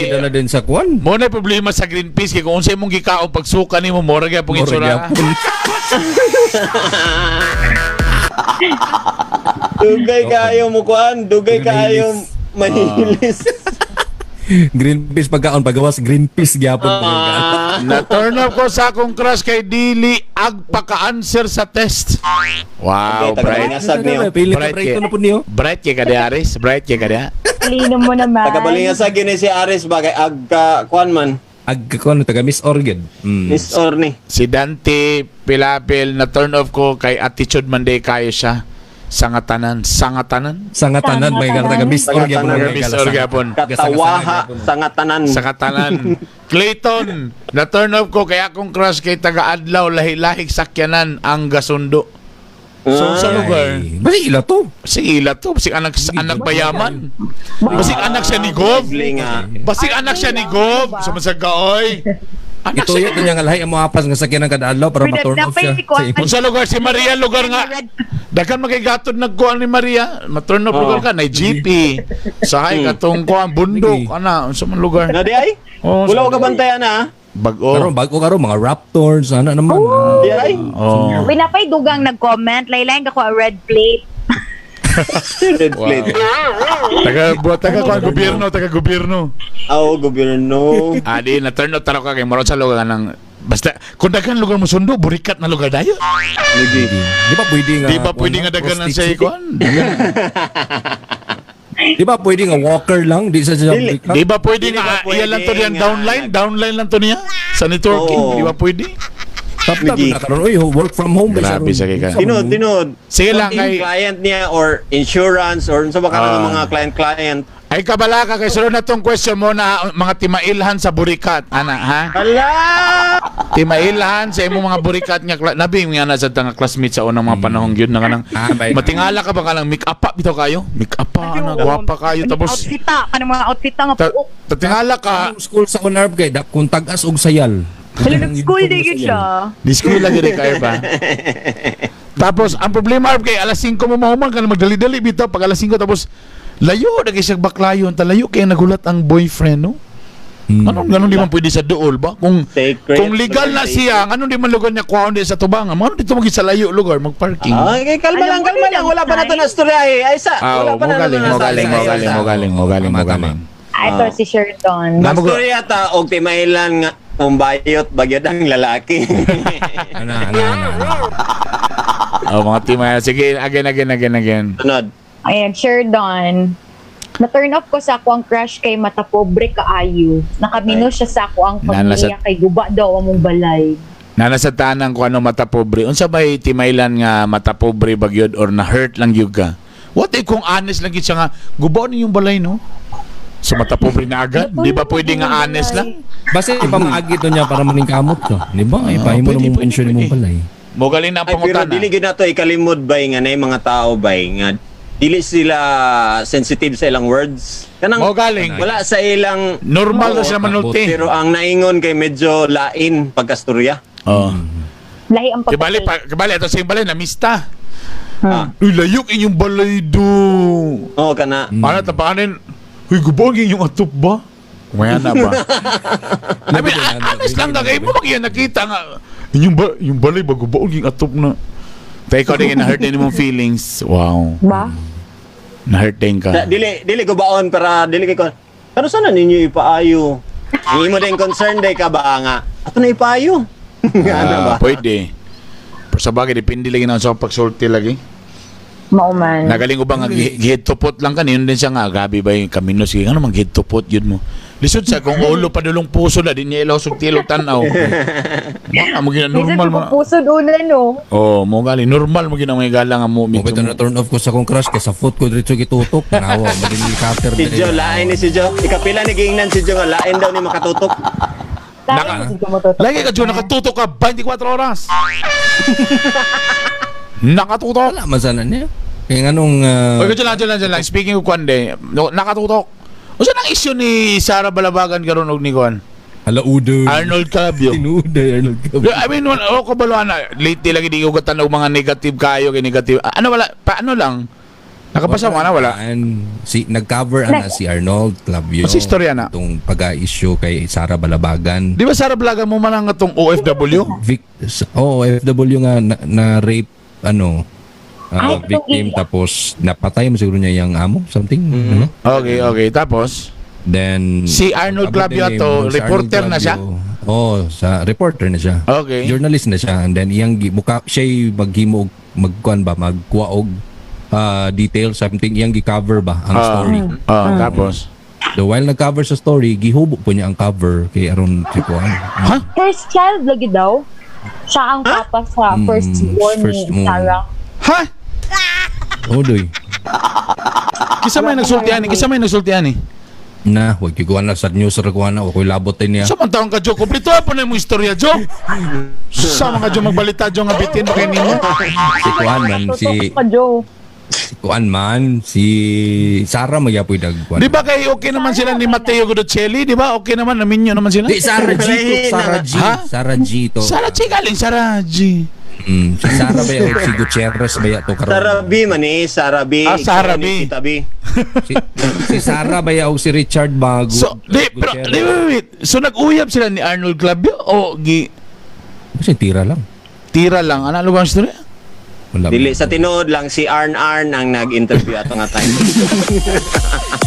Dala din sa kuan. Mo na problema sa Greenpeace kay kung unsay imong gikaon pagsuka nimo mora gyapon Mura itsura. gyapon. Dugay kaayo mo kuan, dugay kaayo mahilis. Greenpeace pagkaon pagawas Greenpeace gyapon. Ah. Na turn off ko sa akong crush kay dili ag paka-answer sa test. Wow, Okay, bright. Taga-Balingasag niyo. Pili ka Bright break kay. na po niyo. Bright kay ka di, Aris. Bright kay ka di. Lino mo naman. Taga-Balingasag yun eh si Aris bagay agka kuan man. Ag kuan taga Miss Orgid. Miss Orny. Si Dante Pilapil, na turn off ko kay attitude man day kayo siya. Sangatanan, sangatanan. Sangatanan may gara taga Miss Orgid. Sangatanan. Taga Miss Org gyapon. Katawaha sa ngatanan. Sangatanan. Clayton, na turn off ko kay akong crush kay taga Adlaw lahi-lahig sakyanan ang gasundo. So sa lugar, Basta ila to. si ila to, si anak anak bayaman. Basig anak siya ni Gov. Posible nga. Basig anak siya ni Gov. Sumasaga oy. Anak Ito siya. yun niya nga lahi ang mga apas nga sakyanan kada adlaw para Pero ma-turn off siya. napay ko- Sa imo. Unsa lugar si Maria lugar nga daghan magaygatod nagkuan ni Maria, ma-turn off lugar ka na GP. Sahay katong kuan bundok ana unsa man lugar. Na di ay? Oh, Wala ko kabantayan na. Ah. Bag-o. Karon bago karon mga Raptors ana naman. Di ay? Oh. Pinapay dugang nag-comment. Laylayan ka ko a red plate. Red plate. Taga buat taga kuan gobyerno, taga gobyerno. Aw, gobyerno. Adi na turn off taro ka kay moron sa lugar nang basta kung daghan lugar mo sundo burikat na lugar dayon. Lagi. Di ba pwede nga Di ba pwede nga daghan ang sa kuan? Di ba pwede nga walker lang di sa Dili. Di ba pwede Dili nga ba pwede iya lang to diyan nga downline, downline lang to niya sa networking, Oo. di ba pwede? Tap tap Lagi. na karon oy work from home ba siya Grabe ron? sa kay ka. Tinod, tinod. Sige lang kay Client niya or insurance or unsa ba ka Ah. mga client-client. Ay kabala ka kay sunod na tong question mo na mga timailhan sa burikat ana ha. Hala! Timailhan sa imong mga burikat nga nabi nga na sa nga classmate sa unang mga panahon gyud na kanang Ah, bay. matingala ka ba kanang make up bitaw kayo? Make up ana gwapa kayo tapos Outfit ta. Kanang mga outfit ta nga puok. tatingala ka Ang school sa Unarb kay dap kung tag-as og sayal. Wala nag-school day yun siya. Di school lagi rin kayo ba? Tapos, ang problema, Arb, kay alas 5 mo mahuman ka na magdali-dali bitaw. Pag alas 5, tapos, layo, nag isang baklayon, talayo, kaya nagulat ang boyfriend, no? Anong ganun di man pwede sa duol ba? Kung Secret. kung legal na siya, anong di man lugar niya kuhaon di sa tubangan? Ano dito maging sa layo lugar magparking? Ah, okay, kalma Alam lang, mo kalma din lang. ang Wala pa na to na istorya eh. Ay, sa, Ah, wala pa mo na galing, na mo galing, mo galing, mo galing, mo galing, mo Tama, tama. galing. Ah, ito si Sherton. Istorya ta og timailan nga umbayot bagyod ang lalaki. Ana ana ana. ana. Oh, mga timay. Sige, again, again, again, again. Sunod. Ayan, Sherdon. Na-turn off ko sa ako ang crush kay mata pobre kaayo. Nakamino siya sa ako ang Nana pamilya kay guba daw among balay. Nana sa tanang kung ano mata pobre. Unsa bay timaylan nga mata pobre bagyod or na hurt lang gyud ka? What if kung honest lang gyud siya nga gubaw ninyong balay no? So mata pobre na agad? Di ba pwede nga honest lang? Basta ipamaagi to niya para maningkamot ka. Di ba? Ipahimo pwede, na mong pwede, pension pwede. mong balay. Mo galing na ang Ay, pero pangutana. dili gyud nato ikalimod bay nga nay mga tao bay nga dili sila sensitive sa ilang words. Kanang Mo galing. wala sa ilang Normal na Oo, sila manulti. pero ang naingon kay medyo lain pagkastorya. Oh. Lahi ang Kibali pagkatay. pa kibali ato sa balay na mista. Ah. Uy, layok inyong balay do. Oo kana. Para tapanin. Uy, gubaw ang inyong atop ba? Kumaya na ba? I mean, honest lang na kayo mo magyang nakita nga. Inyong ba, yung balay ba gubaw ang inyong atop na. Tayo ikaw din na-hurt din mong feelings. Wow. Ba? Na-hurt din ka. Dili dili ko baon para dili kay ko. Pero sana ninyo ipaayo. Ang imo din concern day ka ba nga? Ato na ipaayo. Nga ano ba? Ah, pwede. Pero sa bagay, depende lagi na sa pagsulti lagi. Mauman. Nagaling ko ba nga gihitupot lang kan yun din siya nga gabi ba yung kamino sige ano man gihitupot yun mo. Lisod sa kung ulo pa dulong puso na di niya ilaw sug tilo tan-aw. Mga mo gina Minsan normal mo. pupusod una, no? Oh, mo gali normal mo gina mga gala nga mo Mo medyo bitaw na turn off ko sa akong crush kay sa foot ko diretso gitutok. Tanawa, madili cutter. Si Joe, lain ni si Joe. Ikapila ni giingnan si Joe nga lain daw ni makatutok. Lagi ka Joe, nakatutok ka 24 oras. Nakatutok. Wala man sana niya. Kaya nga nung Oy, lang, lang, lang, lang. Speaking of kwan de, no, nakatutok. Unsa nang issue ni Sara Balabagan karon og ni kwan? Halaudo. Arnold Cabio. Tinuod Arnold Cabio. I mean, wala oh, kabalo na lately lagi di ko tanaw mga negative kayo kay negative. Ano wala paano lang? Nakabasa mo ana wala? And si nag-cover ana si Arnold Clavio. Ano si istorya na? Itong pag-issue kay Sara Balabagan. Di ba Sara Blaga mo man ang atong OFW? Vic, oh, OFW nga na rape ano Ay, victim itong tapos napatay mo siguro niya yung amo something ano? Okay. Tapos Then Si Arnold abot Clavio din to, eh, si reporter Arnold na siya? Clavio. Oh, sa reporter na siya. Okay. Journalist na siya and then iyang muka siya maghimo og magkuan ba magkuha og detail something iyang gi-cover ba ang story. Ah, tapos The while nag-cover sa story, gihubo po niya ang cover kay aron si kuan. Ha? First child lagi daw. Siya ang papa sa first born first ni born. Sarah. Ha? Oh, doy. Kisa may nagsulti ani, kisa may nagsulti ani. Na, wag gyud kuan na sa news ra kuan na ako'y labot din niya. Sa man taong ka Jo, kompleto pa na yung istorya Jo. Sa mga Jo magbalita Jo nga bitin ba kay nimo? Si kuan man si Tutok ka, Joe. si kuan man si Sara magyapoy dagkuan. Di ba kay okay naman sila ni Matteo Guidicelli, di ba? Okay naman naminyo naman sila. Di Sara G to, Sara G, Ha? Sara G to. Sara G galing Sara G. Si Sara ba ya, o si Gutierrez ba ya to karon? Sara B man eh, Sara B. Ah, Sara B. Kita B. Si Sara ba ya o si Richard ba? So, di, pero, di, wait, wait. So nag-uyab sila ni Arnold Clavio o gi Kasi tira lang. tira lang ano lugar ang istorya? Wala. Dili sa tinuod lang si Arn Arn ang nag-interview ato nga time.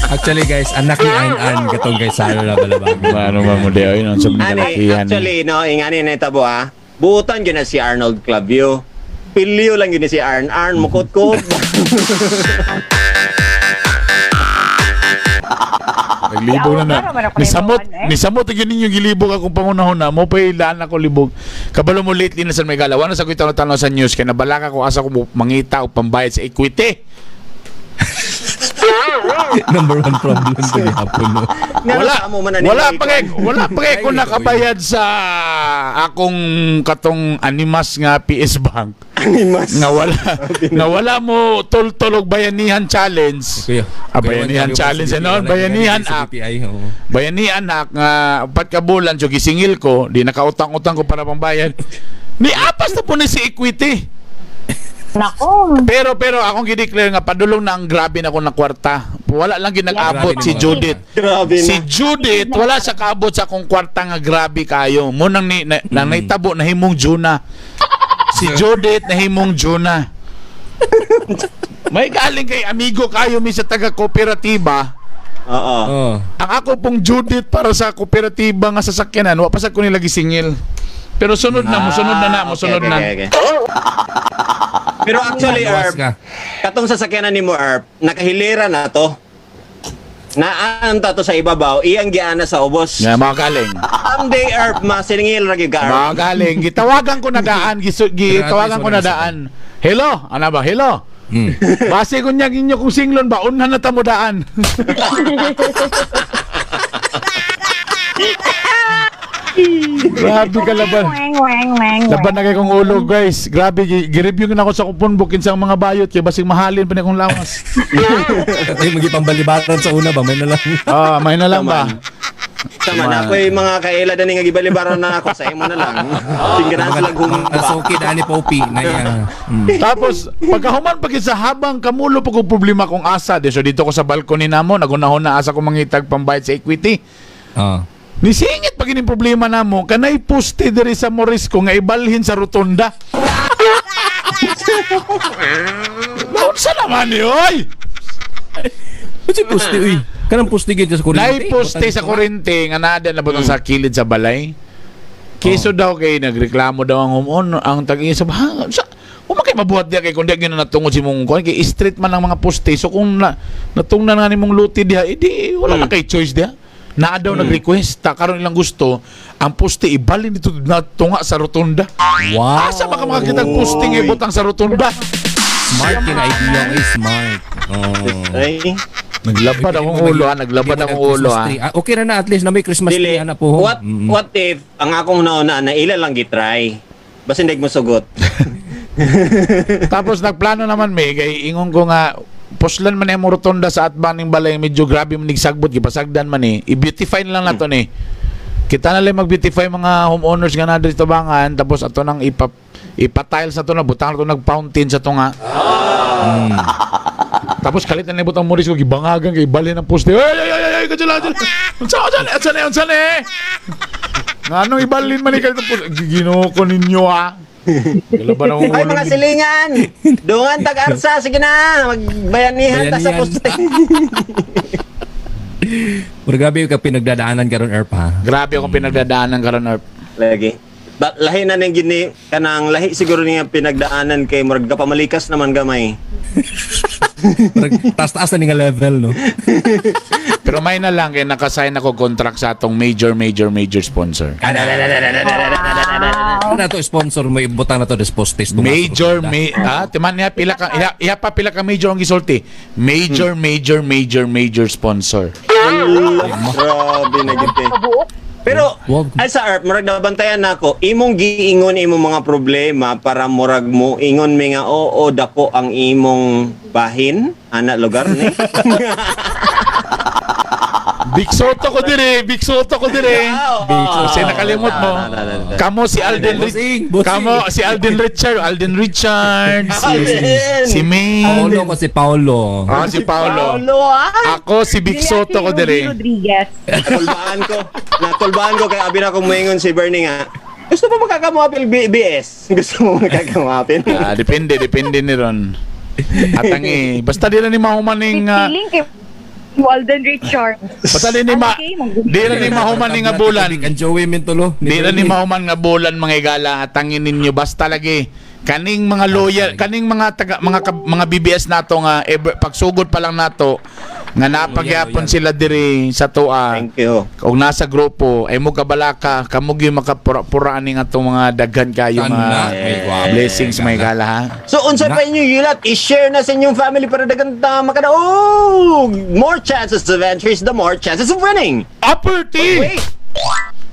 Actually guys, anak ni Ann Ann katong kay Sara Balabagan. Ano ba mo di ay sa mga Ani, kalakihan. actually no, ingani na itabo ah. Buutan gyud na si Arnold Clavio. Pilyo lang gyud ni si Arn Arn mukot-kot. Naglibog na na. Para man ako Nisamot, naibawan, eh. nisamot gyud ninyo gilibog akong pangunahon na mo pay laan ako libog. Kabalo mo lately na sa may gala. Wala sa ko tanaw sa news kay nabalaka ko asa ko mangita og pambayad sa equity. Number one problem sa gihapon no. Ngano Wala sa amo man na wala nila pa kay wala pa kay ko Ay, nakabayad sa akong katong animas nga PS Bank. Animas. Nga wala mo tol-tol og bayanihan challenge. Kuya. Ah, bayanihan challenge ano? Bayanihan act. Oo. Bayanihan act nga upat ka bulan so gisingil ko, di nakautang-utang ko para pambayad. Ni apas na po ni si Equity. Nako. Pero pero akong gideclare nga padulong na ang grabe na ko na kwarta. Wala lang ginag-abot Grabe si na. Judith. Grabe Si na. Judith wala sa kaabot sa akong kwarta nga grabe kayo. Mo nang ni na, nang naitabo na himong Juna. Si Judith na himong Juna. May galing kay amigo kayo mi sa taga kooperatiba. Oo. Oh. Ang ako pong Judith para sa kooperatiba nga sasakyanan, wa pa sad ko nila gisingil. Pero sunod na, musunod na na, Ah, musunod okay, na. okay, okay. Pero actually, Luwas Erp, ka. katong sasakyanan ni mo, Erp, nakahilera na to. Naan ta to sa ibabaw, iyang giana sa ubos. Nga mga galing. Someday, Erp, masiningil ra gyud ka, Erp. Mga galing, gitawagan ko na daan, gitawagan ko na daan. Hello, ano ba? Hello. Base ko niya inyo kung singlon ba, unhan na tamo daan. Grabe ka laban. Weng, weng, weng, Laban na kay kong ulo, guys. Grabe, gi-review na ako sa kupon bukin sa mga bayot kay basig mahalin pa na akong lawas. Ay, magipambalibatan sa una ba? May na lang. Ah, may na lang ba? Tama na ako yung mga kaila dani nga gibalibaran na ako sa imo na lang. Tingnan sila humba. Mga dani Popi na iya. Tapos pagkahuman pag sa habang kamulo pag kong problema kong asa, di so dito ko sa balcony namo, nagunahon na asa ko mangitag pambayad sa equity. Ah. Nisingit pag ining problema namo, kanay poste diri sa Morisco nga ibalhin sa rotonda. Naunsa naman ni oy? Kasi puste uy. Kanang puste gyud sa kuryente. Nay poste sa kuryente nga naa na butang sa kilid sa balay. Keso daw kay nagreklamo daw ang homeowner, ang tag-isa ba sa kung kay mabuhat diya kay kung diya gyud na natungod si mong kuan kay street man ang mga poste, so kung natungnan nga nimong luti diha edi wala na kay choice diha. Naa daw nag-request ta karon ilang gusto ang poste ibalhin dito na tunga sa rotunda. Wow. Asa ba ka makakita ang poste nga ibutang sa rotunda? Smart kina idea oy, smart. Oh. Ay, Naglabad akong ulo ha, naglabad akong ulo ha. Christmas tree. Ah, okay ra na at least na may Christmas dili. tree ana po. What what if ang akong nauna na ila lang gitry. Basin dag mo sugot. Tapos nagplano naman may kay ingon ko nga puslan man yung rotonda sa atbang ning balay medyo grabe man nigsagbot gipasagdan man eh. I-beautify na lang nato ni. Kita na lang mag-beautify mga homeowners nga na dito tabangan tapos ato nang ipa-tiles na to na butang to nag-fountain sa tunga. Tapos kalit na nibutang Morris ko gibangagan kay balin ang poste. Ay ay ay ay, ay katsala katsala. Unsa unsa unsa na unsa na eh? Nganong ibalin man ni kalit ang poste? Ginoo ko ninyo ah. Galaban ang Ay, ulo. mga silingan! Dungan tag-arsa, sige na! Magbayanihan ta sa Bayanihan. poste. Pero grabe yung pinagdadaanan karon, Erp, ha. Grabe akong pinagdadaanan karon, Erp. Lagi. Ba, lahi na ning gini kanang lahi siguro niya pinagdaanan kay murag kapamalikas naman gamay. Murag taas-taas na ni nga level, no? Pero may na lang kay nakasign ako contract sa atong major major major sponsor. Wow. Ano na to sponsor mo ibutang na to des postes Major may ah timan niya pila ka iya pa pila ka major ang gisulti. Major major major major sponsor. Grabe na gid eh. Kabuok. Pero Wag. ay sa Erp, murag nabantayan nako, imong giingon imong mga problema para murag mo ingon mi nga oo dako ang imong bahin ana lugar ni. Big Soto ko dire, Big Soto ko dire. Kasi nakalimot mo. Kamo si Alden Bossing, Rich bossing. Kamo si Alden Richard, Alden Richard, si Alden. si May. Paolo ko si Paolo. Ah, si Paolo. Paolo ah. Ako si Big Soto ko Dili, dire. Rodriguez. Nakulbaan ko. Nakulbaan ko kay abi na akong moingon si Bernie nga. Gusto mo makakamuapil BS? Gusto mo makakamuapil? Ah, depende, depende ni Ron. Atang eh, basta di na ni mahumaning Feeling kay Walden Richard. basta di ni ma di na ni mahumaning nga bulan. Ang Joey Mintulo. Di na ni mahuman nga bulan mga igala at tangin ninyo basta lagi kaning mga loyal kaning mga taga, mga mga BBS nato nga ever, pagsugod pa lang nato nga napagyapon Loyal, loyal. sila diri sa tuwa Thank you. og nasa grupo ay mo kabalaka kamo gyud makapura-pura ani nga atong mga daghan kayo Kana, mga ay, gwapo. blessings mga igala ha. So unsa pa inyo yulat, i-share na sa inyong family para dagan ta makadaog. More chances of entries, the more chances of winning. Upper T. Wait,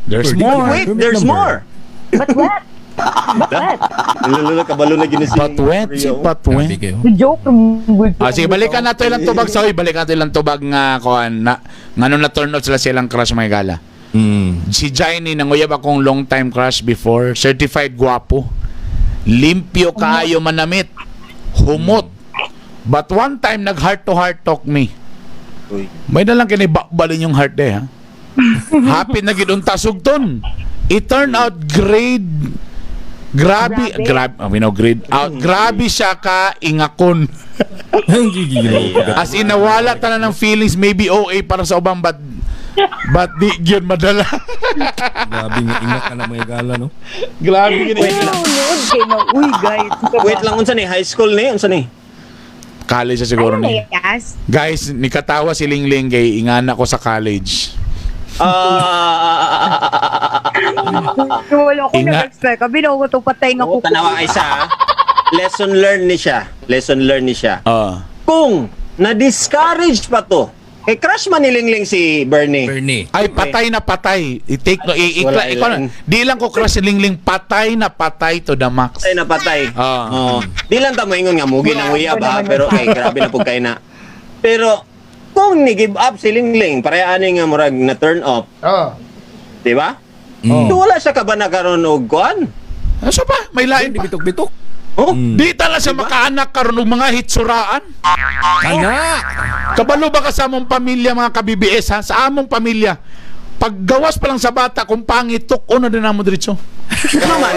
There's more. wait, there's Number. more. But what? But what? Lulula kabalo na gini si Patwet, si Rio. Grabe patwet. kayo. The joke from good. Ah, sige, balikan nato ilang tubag sa oy, balikan nato ilang tubag nga kuan na ngano na turn off sila silang crush mga igala. Si Jaini, nanguyab akong long time crush before. Certified guwapo. Limpyo kaayo manamit. Humot. But one time, nag heart to heart talk me. Uy. May na lang kinibalin yung heart eh, ha? Happy na gid unta sugton. It turned out grade. Grabe, Grabe. grabe, oh, we know grade. Out, grabe siya ka ingakon. Ang gigilo. As in, nawala tanan ng feelings, maybe OA para sa ubang, but di gyud madala. Grabe nga ingat ka na mga gala, no? Grabe gyud. Wait lang. Kay na, uy guys. Wait lang unsa ni high school ni unsa ni? College na siguro Ano ni. yes? Guys, nikatawa si Lingling kay ingana ko sa college. Ah, Wala ko Inga. nag-expect. Abi na ko to patay nga oh, kuko. tanawa kay sa lesson learned ni siya. Lesson learned ni siya. Ah. Kung na-discourage pa to, kay crush man ni Lingling si Bernie. Bernie. Ay, patay na patay. I-take no, i Wala, ikaw na. ilan. Di lang ko crush si Lingling, patay na patay to the max. Patay na patay. Ah. Oo. Di lang ta moingon nga mugi nang uyab Wala ha, naman pero yun. kay grabe na pud kay na. Pero kung ni give up si Lingling, pareha ani nga murag na turn off, Ah. di ba? Mm. So wala siya ka ba nakaroon og kuan? Ano siya pa? May lain Hindi pa. bitok-bitok. Oh, Di tala siya makaanak karon og mga hitsuraan. Kana! Kabalo ba ka sa among pamilya mga ka-BBS ha? Sa among pamilya. Paggawas pa lang sa bata kung pangit tuk na din namo diretso. ano man?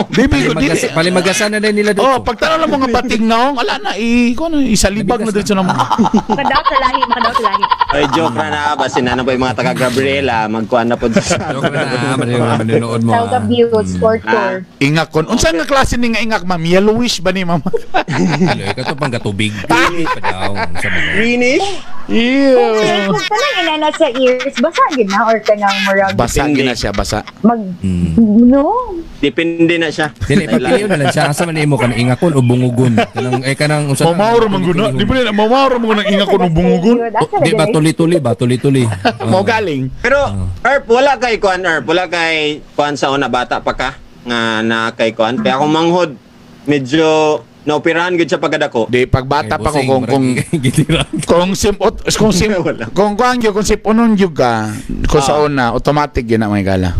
Di bi di. Palimagasan na din nila dito. Oh, pagtanaw lang mga bating naong, ala na i kuno isalibag na diretso namo. Makadaw sa lahi, makadaw sa lahi. Ay, joke na na. Basin na na po yung mga taga Gabriela. Magkuan na po sa Joke na, maninood mo. South ah. of Views, Torture. Ingak kon. Unsa nga klase ni nga ingak ma'am? Yellowish ba ni ma'am? Alo, ikaw to pang katubig. Pa daw. Sa mga. Greenish? Ew. Kung kanang inana sa ears, basa gid na or kanang murag Basa gina siya, basa. mag no. Depende na siya. Dili, pagpiliw na lang siya. Asa man imo kanang ingakon o bungugon? Kanang, eh, kanang, usa na- Mamauro man guna. Di ba nila mamauro man guna ingak kon og bungugon? Oh, di ba tuli-tuli ba? Tuli-tuli. Mo galing. Pero, Erp, wala kay kuan, Erp. Wala kay kuan sa una, bata pa ka. Nga na kay kuan. Kaya akong manghod, medyo naoperahan gud siya pagkadako. Di pagbata pa ko kung kung sim kung sim Wala. kung kuan gyud kung sipunon gyud ka kung sa una automatic gyud na may gala.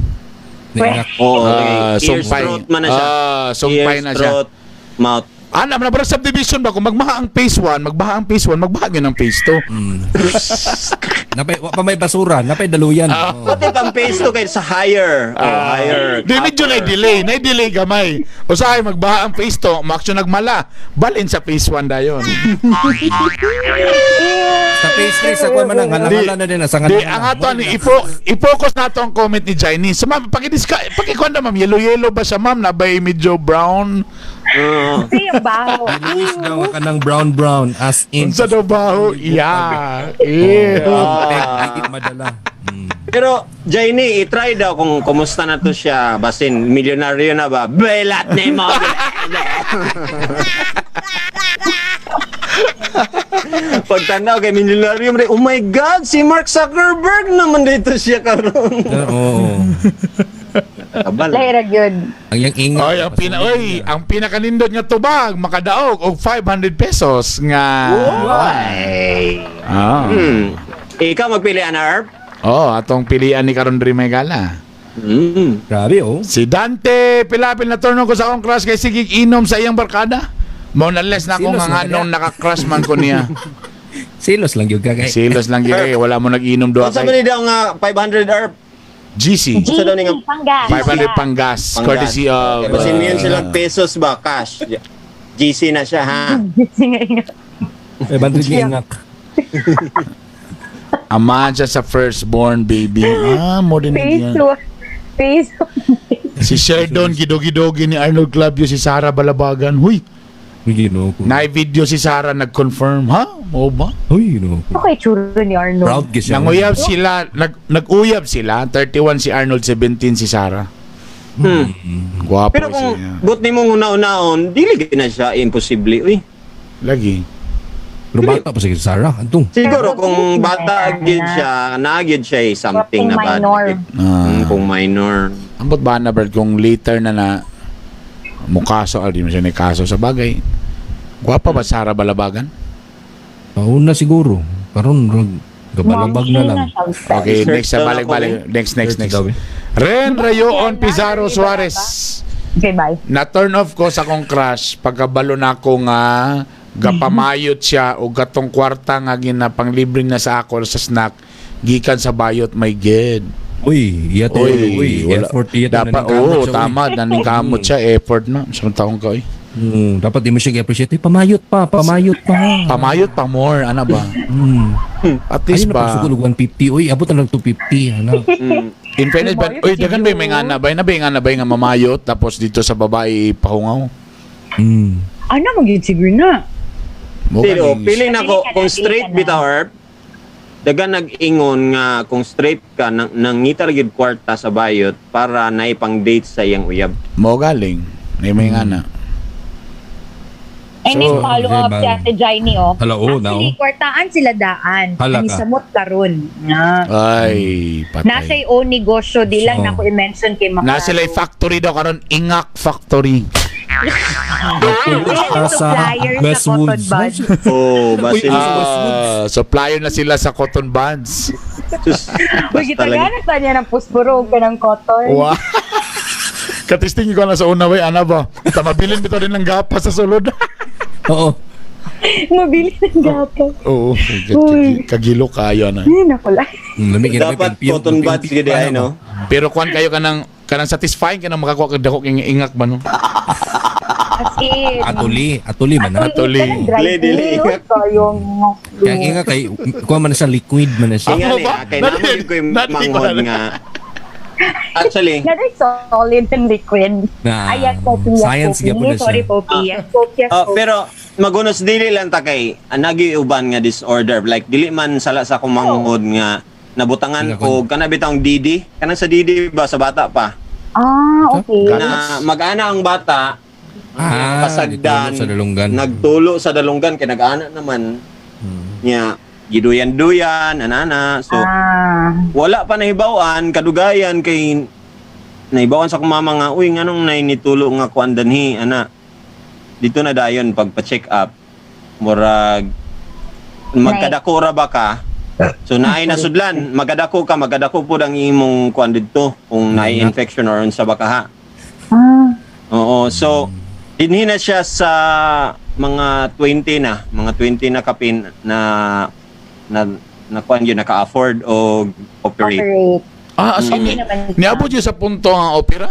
Oo, Ah, okay. Ears, sumpay. throat man na siya. Ah, sumpay Ears, na siya. throat, mouth. Ana man, parang subdivision ba, kung magbaha ang phase 1, magbaha ang phase 1, magbaha gyud ang phase 2. Napay wa pa may basura, napay daluyan. Oo. What if ang phase 2 kay sa higher? Oh, higher. Di medyo na delay, na delay gamay. Usahay magbaha ang phase 2, maaksyon nagmala. Balin sa phase 1 dayon. Sa phase 3 sa kuwan man ang halangala na din sa Di ang ato ni i-focus nato ang comment ni Jaini. So ma'am, paki-paki ma'am, yellow yellow ba siya, ma'am, na bay medyo brown? Oo. Kasi yung baho. Luis daw nga kanang brown brown as in. Unsa daw baho? Yeah. Ew. Ah. Madala. Pero, Jaini, i-try daw kung kumusta na to siya. Basin, milyonaryo na ba? Belat ni mo! Pagtanaw kay milyonaryo, mo rin, oh my God, si Mark Zuckerberg naman dito siya karon. Oo. Kabal. Lahira gyud. Ang yang ingat. Oy, ang pina oy, ang pinakanindot nga tubag makadaog og 500 pesos nga. Why? Ah. Ikaw magpili, Ana Erp? Oh, atong pilian ni karon diri may gala. Grabe oh. Si Dante Pilapil na turno ko sa akong crush kay sige inom sa iyang barkada. Mao na less na akong Silos nga na nganong naka-crush man ko niya. Silos lang gyud ka kay. Silos lang gyud kay wala mo nag-inom duha Unsa man kay ni daw nga 500 Erp? GC. Unsa daw ni nga Panggas. 500 panggas, courtesy of Okay, basin million sila pesos ba cash? GC na siya ha. 500 nga ingak. Ama siya sa firstborn baby. Ah, mo din Phase yan. 1. Phase 1. Si Sheldon gidogi-dogi ni Arnold Clavio si Sara Balabagan. Huy, Uy, Ginoo ko. na-video si Sara nag-confirm, ha? Mo ba? Uy, Ginoo ko. Okay, tsura ni Arnold. Proud gyud siya. Nanguyab sila, nag-uyab sila, 31 si Arnold, 17 si Sara. Gwapo Pero kung siya. but nimo una-unaon, dili gyud na siya imposible. Uy. Lagi. Pero bata pa si Sarah. Antong. Siguro kung bata gyud siya, naa gyud siya eh, something Kung na bad. minor. Ah. Kung minor. Ambot ba na Brad, kung later na na mukaso, ah, di mo siya ni kaso sa bagay. Gwapa ba Sara Balabagan? Pauna siguro. Karon rag gabalabag na lang. Okay, Search next sa daw na balik-balik. Next, next, Search next. daw eh. Ren Rayoon Pizarro Suarez. Okay, bye. Na turn off ko sa akong crush pagkabalo na ako nga gapamayot siya o gatong kwarta nga ginapanglibre na sa ako sa snack gikan sa bayot, my God. Uy, iya to. Uy, wala. effort iya to. Dapat, naningkamot oo, siya, uy. tama, naningkamot siya, effort na. Sa taong ka, oy. Dapat di mo siya i-appreciate. Uy, pamayot pa, pamayot pa. Pamayot pa more, ano ba? At least Ayun na ba, pagsugod og 150. Uy, abot na lang 250. Ano? In fairness, ba, Mamayot oy, dagan ba yung may siguro. nga na ba, na ba yung nga na ba yung nga mamayot, tapos dito sa babae pahungaw? Ano, magyud siguro na. Mo Pero ganing- feeling nako Pili ka na, kung pili straight ka na. bitaw Erp, dagan nag-ingon nga kung straight ka nang nangita ra gyud kwarta sa bayot para naipang date sa iyang uyab. Mo galing. May may nga na. And then So, follow up okay, si Ate Jaini, oh. Hala, oh, now. Actually, kwartaan sila daan. Hala Ang ka. samot karon. Ah. Ay, patay. Nasa own negosyo, di lang So, nako i-mention kay Makaro. Nasa sila factory daw karon, Ingak Factory. Nagpulos ka sa Supplier sa Westwoods. cotton bud. Oh, basin Ah, supplier na sila sa cotton buds. sus, Uy, basta lang. gitaganan pa niya ng puspuro ka ng cotton. Wow. Katisting ko na sa una way, ana ba? Tamabilin bitaw din ng gapa sa sulod. Oo. Mabili ng gapa. Oo, Uy. kagilo kayo na. Ay, naku lang. Lamig, lamig, Dapat cotton buds gyud ay no. Pero kuan kayo kanang kanang satisfying kanang makakuha kag dako kay ingak ba no? As in. Atuli, atuli man na. Atuli. Kanang dry Dili, dili. feel, Kayong Kaya ang inga kay kuha man na siya liquid man na siya. Inga Ako ni ba? ah, kay namo gyud ko'y Narinig ko manghod na. nga. Actually, Another solid and liquid. Na, Ayan, Poppy. Yes, science Poppy. gyapon na siya. Sorry, Poppy. Yes, Poppy. Yes, oh, Poppy. pero magunos dili lang ta kay anagi uban nga disorder like dili man sala sa akong manghod nga nabutangan Nga ko kana bitawng DD kanang sa DD ba sa bata pa Ah, okay. Gatas. na mag-ana ang bata Ah, kasagdan nagtulo sa dalunggan. nagtulo sa dalunggan kay nag-ana naman niya giduyan-duyan anana so Ah. wala pa nahibaw-an kadugayan kay nahibaw-an sa akong mama nga uy nganong nay nitulo nga kuan danhi ana dito na dayon pag pa-check up murag magkadako ra ba ka so naay nasudlan magkadako ka magkadako pud ang imong kuan didto kung naay infection or unsa ba ka ha. Ah. Oo, so Dinhi na siya sa mga 20 na, mga 20 na kapin na na na kuan yun, naka-afford og operate. Operate. Ah, as in, Okay naman siya. niabot yun sa punto ang opera?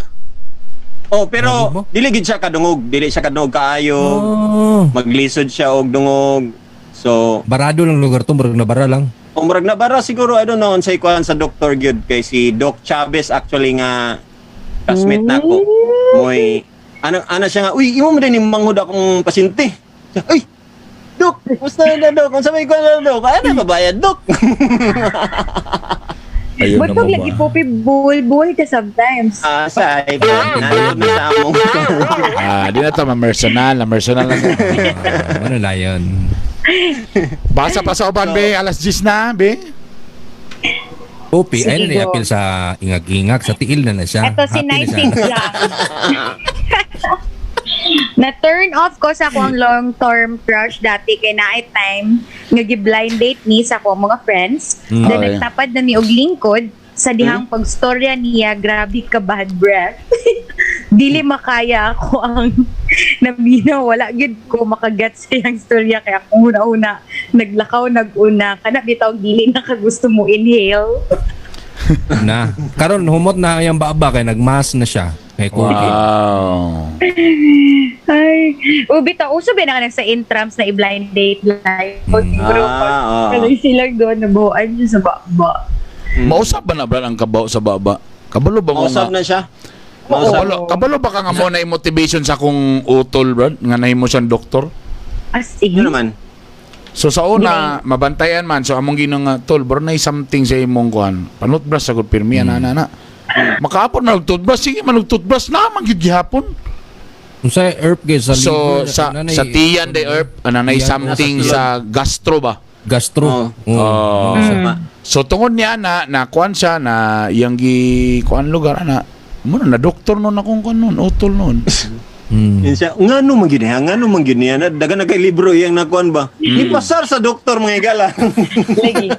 Oh, pero Grabe mo. dili gid siya kadungog, dili siya kadungog kaayo. Oh. Maglisod siya og dungog. So, Barado lang lugar to, murag na bara lang. umrag na bara siguro, I don't know unsay kuan sa doktor gyud kay si Doc Chavez actually nga classmate nako. Moy ano ano siya nga, uy, imo mo din ni manghud akong pasyente. Siya, uy, Dok, kumusta na Dok? Unsa may kuan na Dok? Ano babayad Dok? Ayun Ba't na pag mo lagi ba? po bulbul ka sometimes? Ah, sa ay nandun na sa among. Ah, di na to, ma-personal. Ma-personal na to. Ah, ano na yun? Basa pa sa uban, be. Alas 10 na, be. Popi, Sige, ayun na go. iapil sa ingag-ingag, sa tiil na na siya. Ito si Happy na Nice siya. Jang. Na turn off ko sa akong long-term crush dati kay naay time nga gi-blind date ni sa akong mga friends. Then nagtapad na mi og lingkod sa dihang pagstorya niya, grabe ka bad breath. Dili makaya ako ang naminaw, wala gyud ko makaget sa iyang storya kaya akong una-una naglakaw naguna kana bitaw dili na ka gusto mo inhale. Na. Karon humot na ang baba kay nagmas na siya. Kay COVID. Wow. Ay, ubi ta uso ba na kanang sa intrams na i-blind date like siguro Ah, oo. kanang sila doon nabuhaan siya sa baba. Mausap ba na, Brad, ang kabaw sa baba? Kabalo ba mo Mausap nga? na siya. Mausap. Kabalo ba ka nga mo na motivation sa akong utol, Brad? Nga nahimo siyang doktor? As in, Yun naman. So sa una, mabantayan man. So among ginang nga, tol, bro, na something sa imong kuan. Panutbrush sa good pirmi, ana, ana, ana. Makaapon man og toothbrush, sige man og toothbrush na man gyud gihapon. Unsa herb kay sa So liver, sa nanay- sa tiyan day herb, ana nay Tiyan, something nasa sa gastro ba. Gastro. Oo. Oo. Oh. Ma- So tungod niya na na kuan siya na iyang gi kuan lugar ana. Mo na doktor nun akong kuan nun, utol nun. Yun siya, ngano man gyud niya, ngano man gyud niya, na dagan na kay libro iyang nakuan ba. Ni pasar sa doktor mga higala. lagi.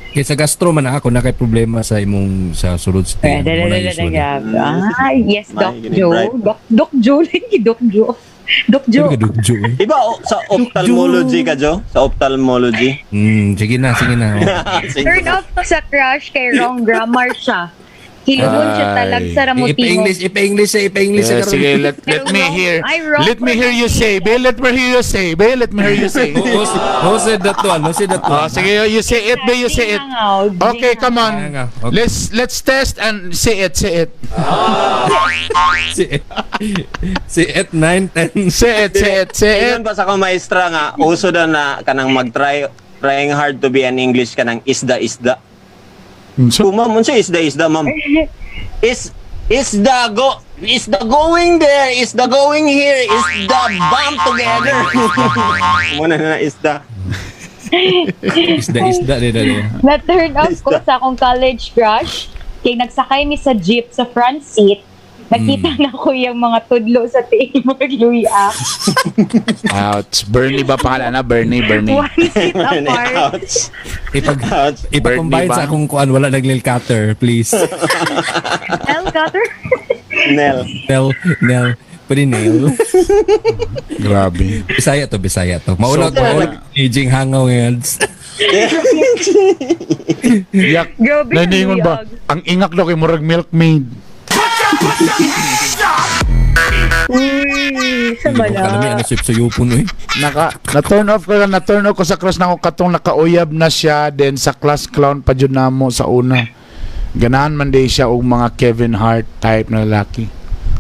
Kay sa gastro man ako na kay problema sa imong sa sulod sa tiyan. Mo na usually. Ah, yes, May Doc ganit, Joe. right. Doc Joe lagi, Doc Joe. Doc Sabi Joe. ka, Doc Joe, eh. Di ba o, sa ophthalmology ka, Jo? Sa ophthalmology? Sige na, sige na. Oh. Sige. Turn off sa crush kay wrong grammar siya. Hilubon siya Ay. talag sa ramutimo. Ipa-English, ipa-English, eh, ipa-English. Yeah, eh, karon. sige, let me hear. Ay, wrong Let me hear you say, be. Let me hear you say, be. Let me hear you say. Who said that one? Who said that Oh, one? sige, you say it, be. You say it. Okay, come on. Okay. Let's test and say it, say it. Si si 8, 9, 10. Say it, say it, say it. Ingon pa sa akong maestra nga, uso daw na kanang mag-try trying hard to be an English kanang isda isda. So, Kung ma'am, unsa isda isda ma'am? Is the go is the going there, is the going here, is the bump together. Muna na isda. Isda, isda, di, di, di. Na turn off ko sa akong college crush. Kay nagsakay mi sa jeep sa front seat. Nakita na ko yung mga tudlo sa tiil mo ah. Ouch. Bernie ba pangalan na? Bernie, Bernie. One seat apart. Ouch. Ipag, Ouch. ipa-combine Bernie ba? sa akong kuan, wala naglil cutter, please. L cutter. Nel. Nel, nel. Pwede nail. Grabe. Bisaya to, Bisaya to. Maulaw, So, maulaw. Aging hangaw ngayon. Yak. Grabe, Naningon ba? luyag. Ang ingak daw kay murag milkmaid. Uy, sa Kalami, bala. ano sip sa yupon, eh. Na turn off ko na turn off ko sa class nako katong nakauyab na siya then sa class clown pa jud namo sa una. Ganahan man day siya og mga Kevin Hart type na lalaki.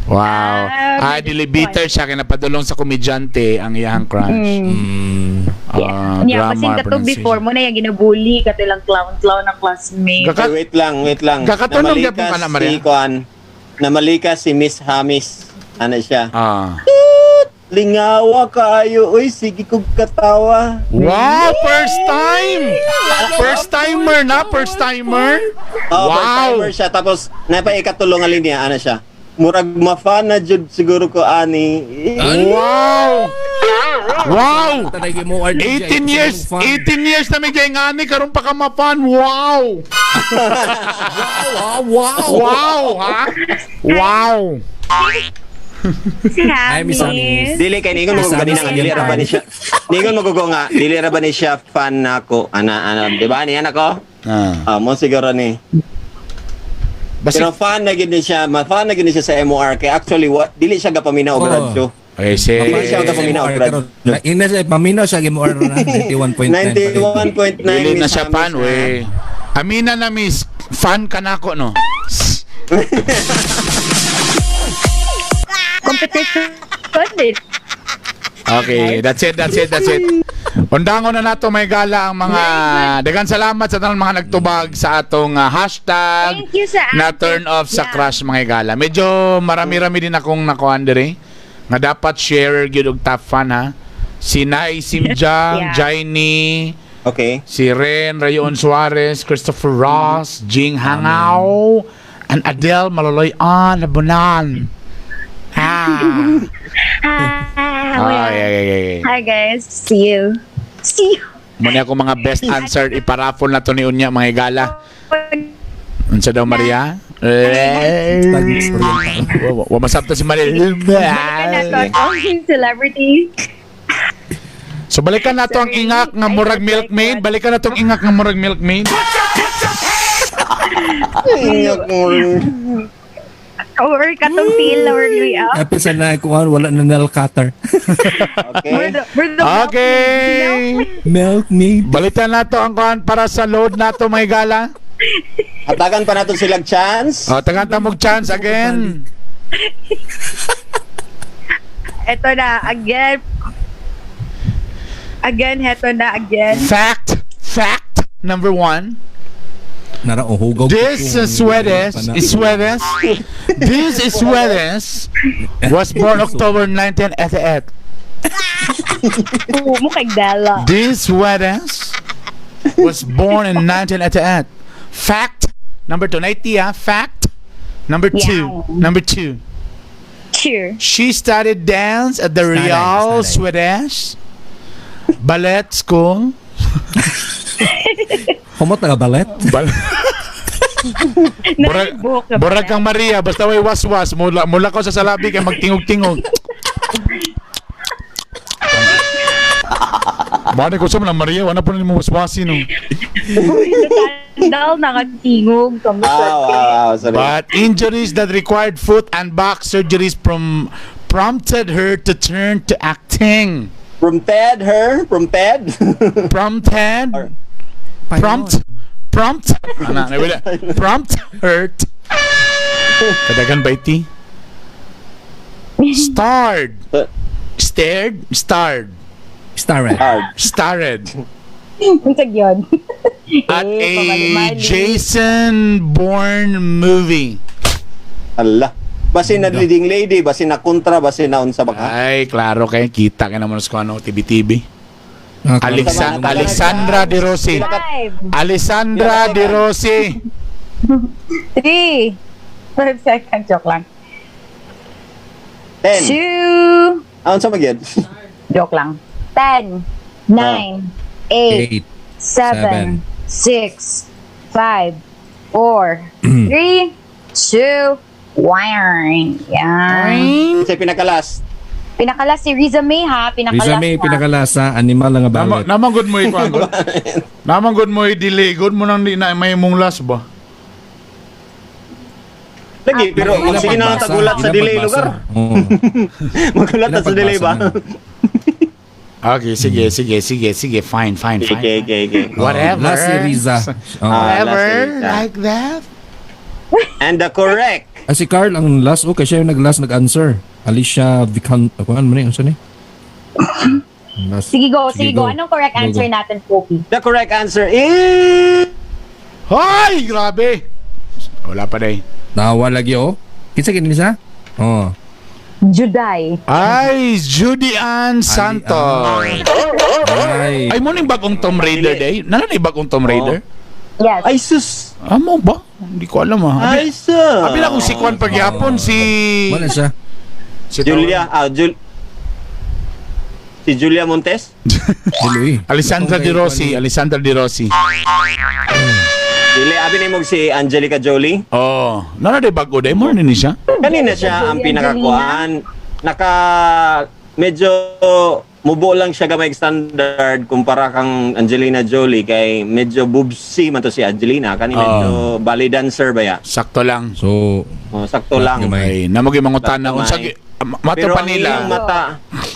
Wow. Ah, Ah, dili bitter siya kay napadulong sa komedyante ang iyang crush. Ah, Yeah, kasi grammar, kato before pronunciation. mo na yung ginabully, kato lang clown-clown ng classmate. Ay, wait lang, wait lang. Kakatunog Namalika gyapon ka na, Maria. Si Kuan. Namalika si Miss Hamis. Ano siya? Ah. Lingawa kaayo. Uy, sige kog katawa. Wow, first time. First timer na, first timer. Oh, first Wow. timer siya. Tapos, napaikatulong nga linya. Ano siya? Murag mafana jud siguro ko ani. Wow. Wow. Tanay kay mo, RDJ. 18 years, 18 years na may gayngani karon pa ka mapan. Wow. Wow, wow. Wow, ha? Wow. Si Hi, Miss Hamis. Hamis. Dili kay ningon mo Miss ganina nga Hamis, dili ra ba ni siya. Ningon mo gugo nga dili ra ba ni siya fan nako. Ana ana di ba niyan ako? Ah. Ah, mo siguro ni. Basi, Pero fan na gid ni siya, ma-fan na gid ni siya sa MOR kay actually what dili siya gapaminaw og Oo. radyo. okay, si... Dili siya gapaminaw og radyo. Ina siya, paminaw siya, MOR na, 91.9. 91.9 Dili na Miss siya Hamis, fan, ha? we. Amina na, miss. Fan ka na ako, no? Competition din. Okay, that's it, that's it, that's it. Undangon na nato may gala ang mga dagan salamat sa tanan mga nagtubag sa atong hashtag Thank you sa na atin. turn off sa Yeah. crush mga gala. Medyo marami-rami din akong nakuan diri nga dapat share gyud og top fan ha. Si Nai Simjang, Yeah. Jaini, Okay. si Ren Rayon Suarez, Christopher Ross, Jing Hangao, and Adele Maloloy-an Labunan. Ah. Hi. Ay, ay, ay, ay. Hi guys. See you. See you. Muna ako mga best answer iparaffle na to ni Unya mga igala. Unsa daw Maria? Wa wa masabta si Maria. Balikan na to ang celebrity. So balikan na to ang ingak nga murag milkmaid. Balikan na to ang ingak nga murag milkmaid. Ingak mo. Or katong feel na we're really up. Happy sa na kuhan, wala na nail cutter. Okay. We're the Okay. Milkmaid. Balikan na to ang kuan para sa load na to mga igala. Hatagan pa nato silang chance. O, tagan ta mog chance again. Ito na, again. Again, heto na, again. Fact, fact number one. Nara, oh, hugaw. This is Suarez, is Suarez. This is Suarez was born October 1988. Oo, mo kay Della. This Suarez was born in 1988. Fact number two, 90, ah. Fact number two. Yeah. Number two. Cheer. She started dance at the Started, Real started. Swedish Ballet School. Humot na ka balet? Murag, Naibuhok na murag pala. kang Maria, basta way waswas, mula, mula ko sa salabi kay magtingog-tingog. Bani ko sa mga Maria, wala po nimo waswasin no. Sandal, nakatingog. Ah, wow, wow, sorry. But injuries that required foot and back surgeries from prompted her to turn to acting. From Ted, her? From Ted? Prompted, prompt, prompt, ana, nawala. Prompt her. Kadagan ba iti? Starred. Stared, starred. Starred. Hard. Starred Untag yun. at Eh, a pamali-mali. Jason Bourne movie. Allah. Basin na leading lady, basin na kontra, basin na unsa ba ka? Ay, klaro kayo. Kita ka naman sa kung ano, TV-TV. Ah, Tama, Alexandra De Rossi. 5, Alessandra De Rossi. 3, 5 seconds. Joke lang. 10. 2, Ah, unsa man gyud? joke lang. 10, 9, 8, 8. 7, 6, 5, 4, 3, 2, 1. Yan. Sa pinakalas. Pinakalas si Riza May ha. Pinakalas Risa May, na. pinakalasa, animal nga Nama, balet. naman good mo ikuan good. Naman good mo i-delay. Good mo nang di na may mong last ba? Lagi, pero Ila sige na lang pagbasa, tagulat sa ila delay pagbasa. lugar. Oo. Magulat Ila ta sa delay ba? pagbasa man. Okay, sige, sige, sige, sige. Fine, fine, fine. Okay. Whatever. Last si Riza. Oo. Ah, Whatever, last si Riza. like that. And the correct Ah, si Carl ang last. Okay, siya yung nag-last nag-answer. Alicia Vican... Ako, ano man yun? Ano ni? Last. Sige go, sige, go. Go. Anong correct Go, answer go. natin, Poppy? The correct answer is Hoy, grabe. Wala pa day. Nawa lagi, oh. Kinsa kini siya? Oh. Juday. Ay, Judy Ann Santos. Ay. Ay, mo ning bagong Tomb Raider day. Nana na yung bagong Tomb Raider? Yes. Ay sus. Amo ba? Hindi ko alam ah. Ay Abi, sus. abi na kung si Kwan pagyapon si Wala siya. si Julia, ah Jul Si Julia Montes? Si Louis. Alessandra De Rossi, Alessandra De Rossi. Dili abi nimo si Angelica Jolie. Oh, nana day bago day mo ni siya. Kanina siya ang pinakakuan. Naka medyo mubo lang siya gamay standard kumpara kang Angelina Jolie kay medyo boobsy man to si Angelina kani medyo ballet dancer ba ya. Sakto lang. So, Oh, sakto lang. Gamay. Ay, namo gyud mangutana Sakto, unsa may. mato Pero pa ang nila.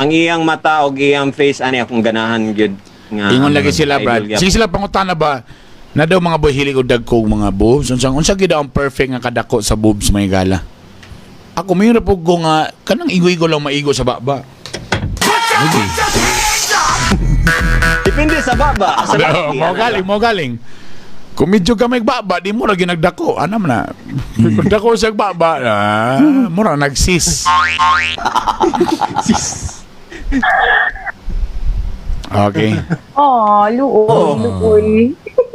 iyang mata og iyang face ani akong ganahan gyud nga. Ingon lagi sila, idol Brad. gyud. Sige sila pangutana ba na daw mga boy hilig og dagkog mga boobs. Unsa unsa gyud ang perfect nga kadako sa boobs may gala? Ako may ra pug ko nga kanang igo-igo lang maigo sa baba. okay. Depende sa baba. Sa laki, Mo ano galing, mo galing. Kung medyo ka may baba, di mo ra ginagdako. Ano man na? Kung dako sa baba, mura nagsis. Sis. Okay. Oh, luoy, luoy.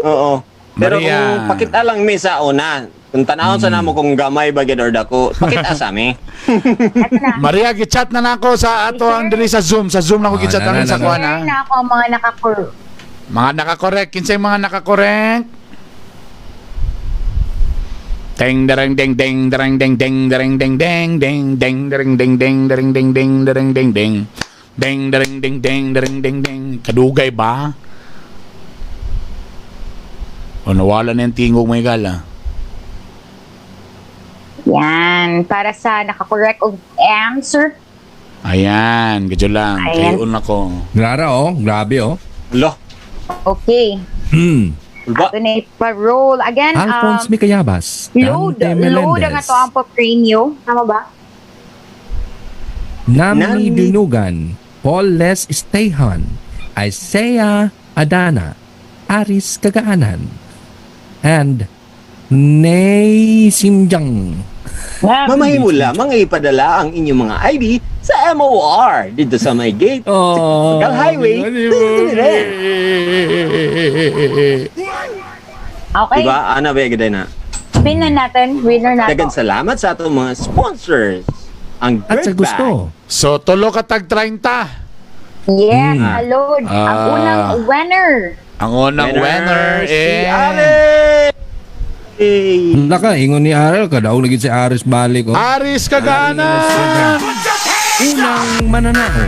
Oo. Pero Maria. kung pakita lang mi sa una, kung tanawon sa namo kung gamay ba gyud or dako, pakita sa mi. Eto na. Maria, gichat na nako sa ato ang diri sa Zoom. Sa Zoom na ko Ah, gichat na, na, na, sa na, kuan Share ha. na ako ang mga nakakur. Mga nakakorek. Kinsay mga nakakorek? Ding darang ding ding darang ding ding darang ding ding ding ding darang ding ding darang ding ding darang ding ding ding darang ding ding darang ding ding. Kadugay ba? O nawala na yung tingog may gala. Yan. Para sa nakakorek og answer. Ayan, gadyo lang. Ayan. Kayo na ko. Grara oh, grabe oh. Lo. Okay. Ba? Ito na ipa-roll. Again, Alphonse Micayabas, load. Dante Load ang Melendez, ato ang papremyo. Tama ba? Namni Nami- Dunugan, Paul Les Stayhan, Isaiah Adana, Aris Kagaanan, and Nay Simjang. Mamahimo lamang ay ipadala ang inyong mga ID sa MOR dito sa may gate. Oh, Cal Highway. Okay. Diba? Ana ba gid na? Pin na natin. Winner na Dagan to. salamat sa atong mga sponsors. Ang At sa Bird gusto. So, tulo ka tag 30. Yes, load. Ang unang winner. Ang unang winner, si eh. Aris! Naka, ingon ni Ariel, kadaog na gid si Aris balik oh. Aris Kagana! Unang mananaog.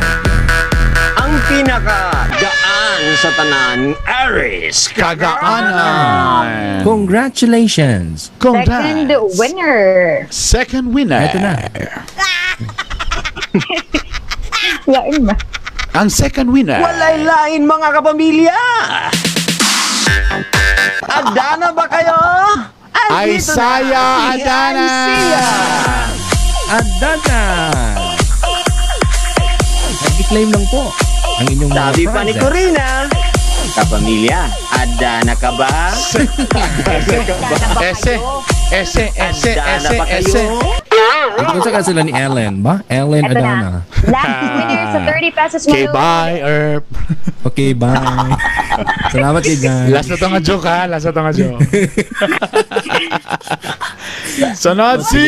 Ang pinaka gaan sa tanan, Aris. Kagaanan! Congratulations. Congrats. Second winner. Second winner. Ito na. Lain ba? Ang second winner. Walay lain mga kapamilya! Adana ba kayo? Andito na Isaiah si Adana! Isaiah! Adana! Nag-claim lang po ang inyong mga Sabi pa ni prizes. Corina, kapamilya, Adana ka ba? Ese, ese, ese, Adana ese, ba kayo? ese. Ito sa sila ni Ellen ba? Ellen Ito na. Adana. Last winner sa 30 pesos Okay, mo. bye, Erp. Okay, bye. Salamat kay guys. Last na to nga joke, ha? Last na to nga joke. Sunod si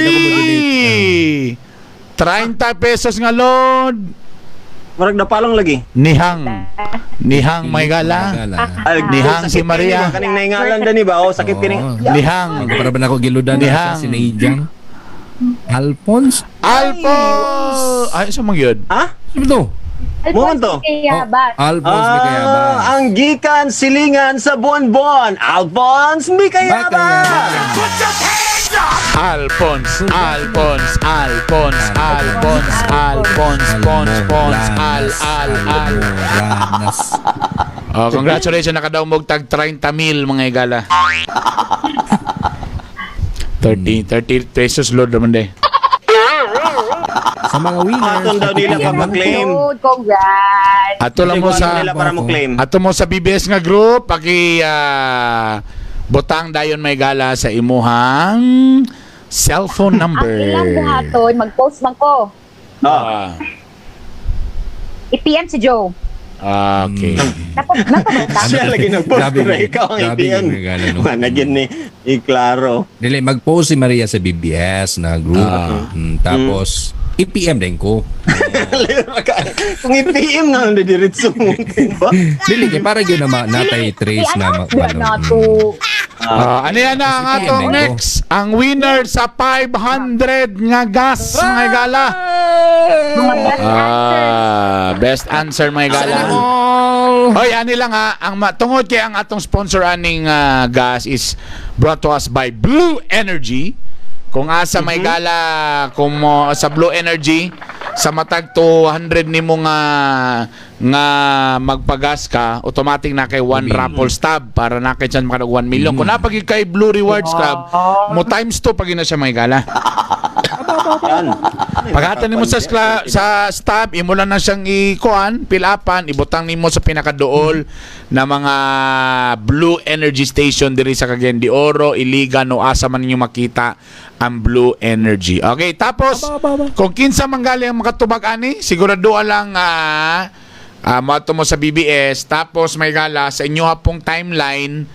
30 pesos nga load. Murag napalong lagi. Nihang. Nihang may gala. Ay, Nihang si sakit Maria. kini ba? Kaning naingalan dani ba? Oh, sakit kini. Oo. Nihang. Para ba na ako giludan na Nihang. siya si Naijang? Alphonse? Alpo! Ay, sa mga yun? Ha? Ano to? Momento. Kayabas. Alphonse Micayabas. Ah, ang gikan silingan sa Bonbon, Alphonse Micayabas. Alphonse, Alphonse, Alphonse, Alphonse, Alphonse, Pons, Pons, Al, Al, Al. Ranas. Oh, congratulations, nakadaumog tag 30 mil mga igala. 30 pesos load naman de. Sa mga winners. Aton daw nila pati- pa-claim. Load, congrats. Ato lang mo sa nila para mo claim. ato mo sa BBS nga group paki butang dayon may gala sa imuhang cellphone number. Ang ilang buhaton, mag-post man ko. Oh. I-PM si Joe. Okay. Napabata. Siya lagi nag-post Grabe, pero ikaw ang grabe ipiyan. yung gala, no? Managin ni iklaro. Dili, mag-post si Maria sa BBS na group. Tapos, I-PM din ko. Kung i-PM na lang diretso mo ba? Dili kay para gyud na natay trace na I-announce ba ano. na to? Ah, ano yan na ang atong PM, next? Ang winner sa 500 nga gas, mga gala. Mga best answers. Ah, best answer, mga gala. Sana all. Hoy, ani lang ha, ang tungod kay ang atong sponsor aning gas is brought to us by Blue Energy. Kung asa may gala kung mo sa Blue Energy sa matag 200 nimo nga nga magpagas ka, automatic na kay one raffle stub para na kay chance makadag 1 million. Kung napagid kay Blue Rewards Club, mo times 2 pag na siya may gala. Yan. Paghatan nimo sa sa stab, imo lang na siyang ikuan, pilapan, ibutang nimo sa pinakaduol na mga Blue Energy Station diri sa Cagayan de Oro, Iligan o asa man ninyo makita ang Blue Energy. Okay, tapos kung kinsa man gali ang makatubag ani, sigurado lang moadto mo sa BBS, tapos may gala sa inyo pong timeline,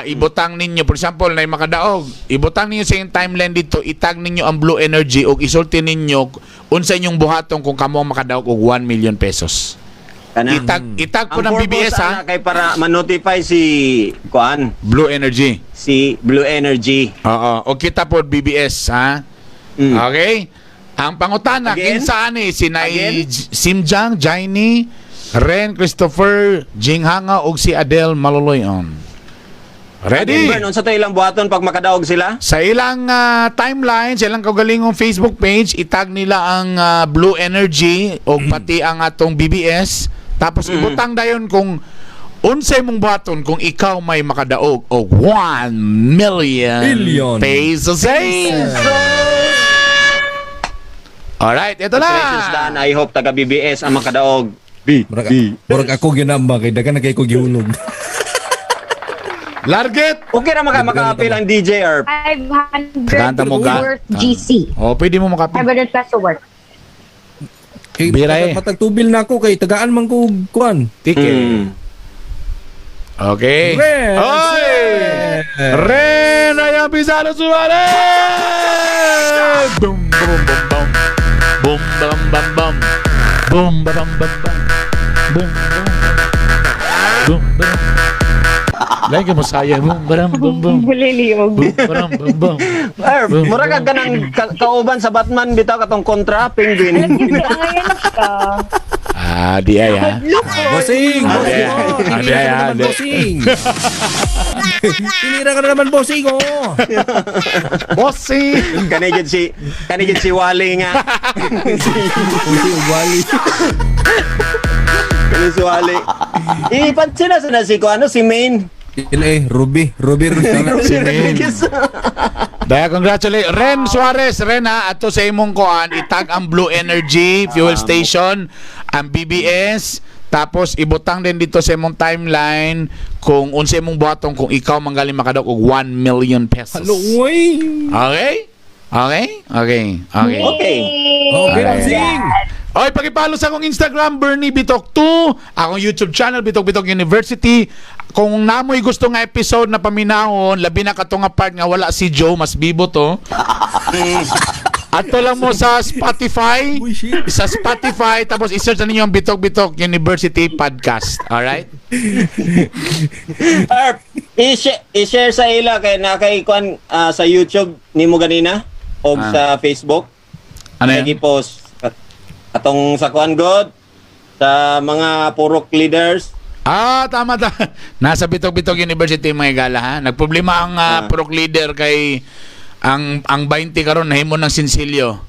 ibutang ninyo, for example, na makadaog, ibutang ninyo sa inyong timeline dito, itag ninyo ang Blue Energy ug isulti ninyo unsa inyong buhaton kung kamo ang makadaog og 1 million pesos. Kana. Itag itag po Ang ng purpose BBS ha, ana kay para ma-notify si kuan, Blue Energy. si Blue Energy. Oo, o kita po BBS ha. Okay? Ang pangutana, Again? kinsa ani si Nay Again? Simjang, Jaini, Ren Christopher, Jinghanga ug si Adele Maluloyon. Ready? Again, Bern, unsa to ilang buhaton pag makadaog sila? Sa ilang timeline, sa ilang kaugalingong Facebook page, itag nila ang Blue Energy o pati ang atong BBS. Tapos ibutang dayon kung unsay mong buhaton kung ikaw may makadaog og 1 million Billion. pesos. Eh? Alright, ito na. Congratulations, Dan. I hope taga BBS ang makadaog. B. Murag, murag ako ginamba kay daghan na kay ko gihulog. Larget. Okay ra maka-appeal ang DJ or 500 Kanta mo ga. worth GC. Oh, pwede mo makapil. 500 peso worth. Kay Bira eh. matag tubil na ako kay tagaan man ko og kuan. Ticket. Okay. Ren! Oy! Ren Ryan Pizarro Suarez! Boom, boom, boom, boom. Boom, bam, bam, bam. Boom, bam, bam, bam. Boom, boom. Boom, bam. Lagi mo saya. Boom, bam, boom, boom. Buliliog. Boom, bam, boom, boom. Er, mura ka ganang kauban sa Batman bitaw katong kontra Penguin. Ngayon ka. Ah, di ay ha. Bossing! Ade. Bossing! Oh, Ade, tinira ka na naman, ade. bossing! Tinira ka na naman, bossing! Oh! Bossy! Kani gid si Wally nga. Bossing, ugwali. Kani si Wally. Ipansin na na si ko ano si Main. Sila eh, Ruby. Ruby. Ruby. Si Main. Rodriguez. Daya, congratulate. Ren Suarez, Ren ha, ato sa imong koan, itag ang Blue Energy Fuel Station, ang BBS, tapos ibutang din dito sa imong timeline kung unsa imong buhaton kung ikaw manggaling makadaog og 1 million pesos. Hello, uy! Okay? Okay? Okay. Okay. Okay. Okay, Alright. bossing! Oy, paki-follow sa akong Instagram, Bernie Bitok 2, akong YouTube channel, Bitok Bitok University. Kung namoy gusto nga episode na paminahon, labi na kato nga part nga wala si Joe, mas bibo to. Ato lang mo sa Spotify. Uy, shit. Sa Spotify, tapos i-search na ninyo ang Bitok Bitok University Podcast. Alright? Erp, i-share sa ila kay na kay kuan sa YouTube nimo ganina o sa Facebook. Ano May yan? gipost atong sa kuan god sa mga purok leaders. Ah, tama ta. Nasa Bitok Bitok University mga gala ha. Nagproblema ang Purok leader kay ang 20 karon nahimo ng sinsilyo.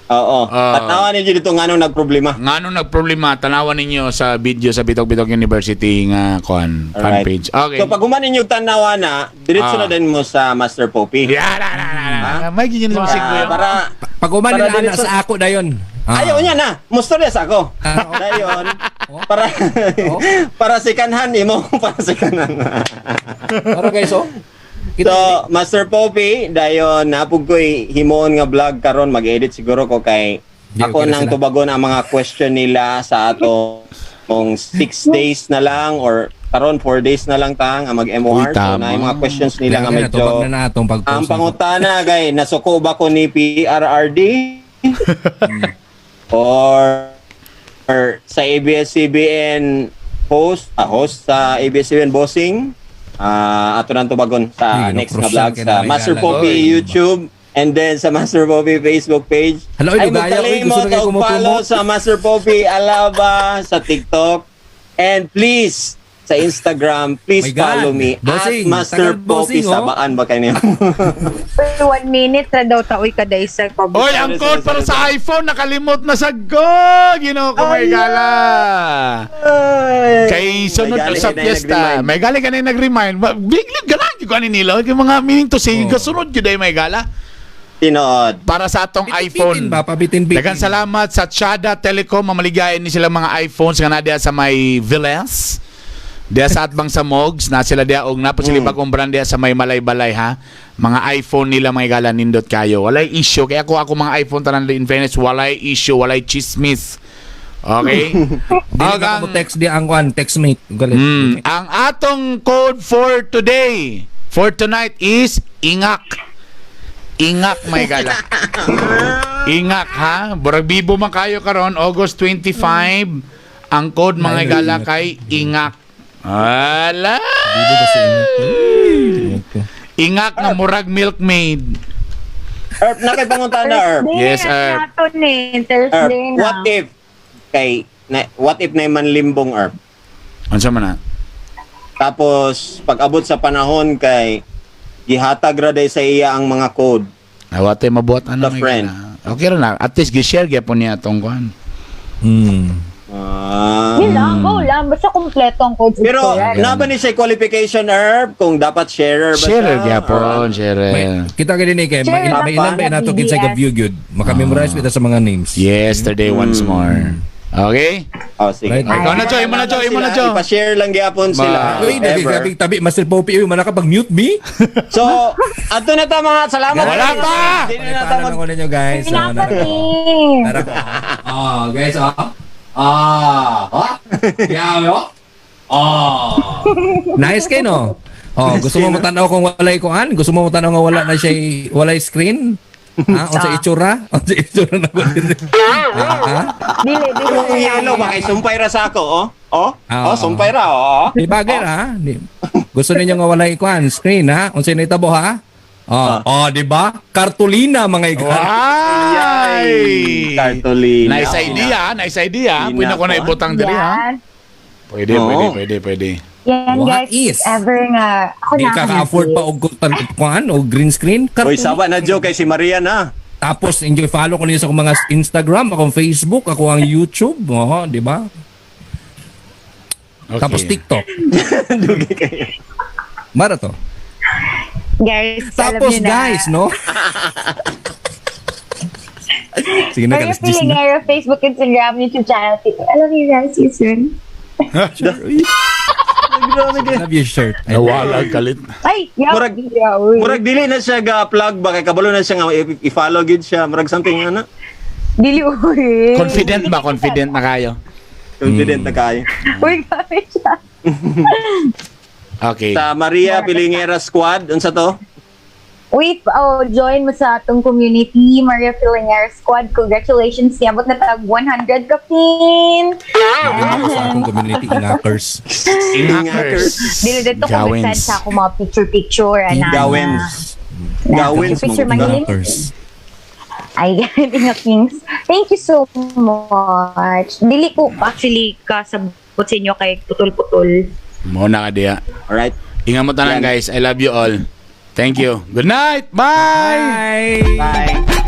Oo. Ah. Tanawan ninyo dito nganong nagproblema. Ngano nagproblema, tanawan ninyo sa video sa Bitok Bitok University nga kuan fan page. Okay. So pag human ninyo tanawa na, diretso na din mo sa Master Poppy. Yeah, na, na, na, na, na. May ganyan sa musik ko Ah, yun. para Pag uman Para nila ana diretso- sa ako dayon. Ah. Ayaw niya na. Mustorya sa ako. Ah, oh. Dayon. Oh. Para Oh. para si kanhan imo, para si kanhan. Para guys, oh. Kita, So, Master Poppy, dayon napug ko'y himuon nga vlog karon mag-edit siguro ko kay Di, ako okay na nang sila. tubagon ang mga question nila sa ato kung 6 days na lang or karon 4 days na lang tang ang mag-MOR. Uy, So, tama. na yung mga questions nila nga na, medyo tubag na na atong pag-post. ang pangutana kay nasuko ba ko ni PRRD? Or sa ABS-CBN host, host sa ABS-CBN Bossing. Ato nang tubagon sa Ay, next nga no, vlog kay sa na Master regala. Poppy Oy. YouTube and then sa Master Poppy Facebook page. Hala, oy, Ay, lugaya, oy, gusto magkalimot na kayo og follow kumo-promote. sa Master Poppy Alaba sa TikTok. And please, sa Instagram, please My God. follow me Bossing, at Master tagal bossing, Poppy oh. Sabaan ba kayo niyo? One minute na daw taoy kada isa ka. Oy, ang Sorry, code sorry, para sorry. sa iPhone nakalimot na sa go. Ginoo ko may gala. Kay sunod May gali sa ka na yung fiesta, nag-remind. may gali ka na yung nag-remind. Bigli galang ko ani nila. Kay mga meaning to say, Oh. gasunod gyud ay may gala Tinood. para sa atong Bitin iPhone. ba? Pabitin-bitin. Daghang salamat sa Chada Telecom, mamaligayan ni sila mga iPhones nga naa diha sa may Villas. Diha sa Atbang sa Mogs, na sila diha og napo sila bagong brand diha sa may Malay-Balay ha. Mga iPhone nila mga gala nindot kayo. Walay issue kaya ako mga iPhone tanan in fairness, walay issue, walay chismis. Okay? Dili Ang- ka mo text di ang kwan, text mate. Galit. Ang atong code for today, for tonight is ingak. Ingak may gala. Ingak ha. Burag bibo man kayo karon August 25. Ang code mga Ay, gala ingak. kay ingak. Ala! Bibo ba sa inyo? Ay, Ingak nga murag milkmaid. Erp, na kay pangutana, Erp. Yes, Thursday na to ni. Erp, Thursday na. what if kay na, what if na manlimbong Erp? Unsa man na? Tapos pag abot sa panahon kay gihatag ra day sa iya ang mga code. Awatay mabuhat ano The may friend. gala. Okay ra na. At least gi-share gyapon niya atong kuan. Ah. Yun lang, go lang. Basta kumpleto ang codes. Pero Correct. na ba ni siya qualification Erp kung dapat sharer ba Sharer siya? gyapon, Or- sharer. May, kita ka din eh, kay Sure, may, may ilan ba nato kinsa ka view gyud. Maka-memorize kita sa mga names. Yesterday once more. Okay? Oh, sige. Right. Ikaw na, Joe. Imo na, Joe. Imo na, Joe. Ipa-share lang gyapon sila. Uy, if ever. nagigabing tabi Master Poppy, uy, manaka pag mute me. So, ato na ta mga salamat. Wala pa! Dili na ta Palipanan mag ako ninyo guys. Oh, Pinapa narako. ni. Narako. Oh, guys, oh. Ah, oh. Yeah, oh. Oh. Nice kay no. Oh, gusto mo matanaw kung walay kuan? Gusto mo matanaw nga wala na siya walay screen? Ha? Unsa itsura? Unsa itsura na ko diri? Ha? Dili, dili. Kung yellow ba kay sumpay ra sa ako, oh. Oh, Ah, oh, sumpay ra, oh. Di bagay ra. Di. Gusto ninyo nga walay kuan screen ha? Unsa nahitabo ha? Oh, oh, di ba? Kartulina mga igala. Ay! Cartolina. Nice idea, nice idea. Pwede ko na ibutang diri ha. Yan. Pwede, Oo. pwede, pwede, pwede. Yan What guys, is? ever nga. Ako Di na ka ako ka-afford pa og kuan o green screen. Uy, Kartulina. sawa na Joe kay si Maria na. Tapos enjoy follow ko niyo sa akong mga Instagram, akong Facebook, ako ang YouTube, oh, di ba? Okay. Tapos TikTok. Dugi kayo. Mara to. Guys, alam Tapos niyo na. guys, no? Sige na, Maria kalas 10 na. Pilingero, Facebook, Instagram, YouTube channel. TikTok. I love you guys. See you soon. I love your shirt. Ay, Nawala kalit. Ay, yaw. Murag- yaw, uy. Murag dili na siya ga-plug ba kay kabalo na siya nga i-follow gid siya. Murag something ana. Dili, uy. Confident ba? Confident na kayo? Confident na kayo. Uy, grabe siya. Okay. Sa Maria Pilingera Squad, unsa to? Wait, oh, join mo sa atong community, Maria Pilingero Squad. Congratulations, niabot na tag 100 ka pin. Ako sa akong community, ingakers. Ingakers. Dili dito ko Gawins. send sa ako mga picture-picture. Ana. Gawins. Gawins mo. Picture man Ingakers. Ay, Inga Kings. Thank you so much. Dili ko actually kasabot sa inyo kay putol-putol. Mo na ka diya. Alright. Ingat mo tanan Yan. guys. I love you all. Thank you. Good night. Bye. Bye! Bye.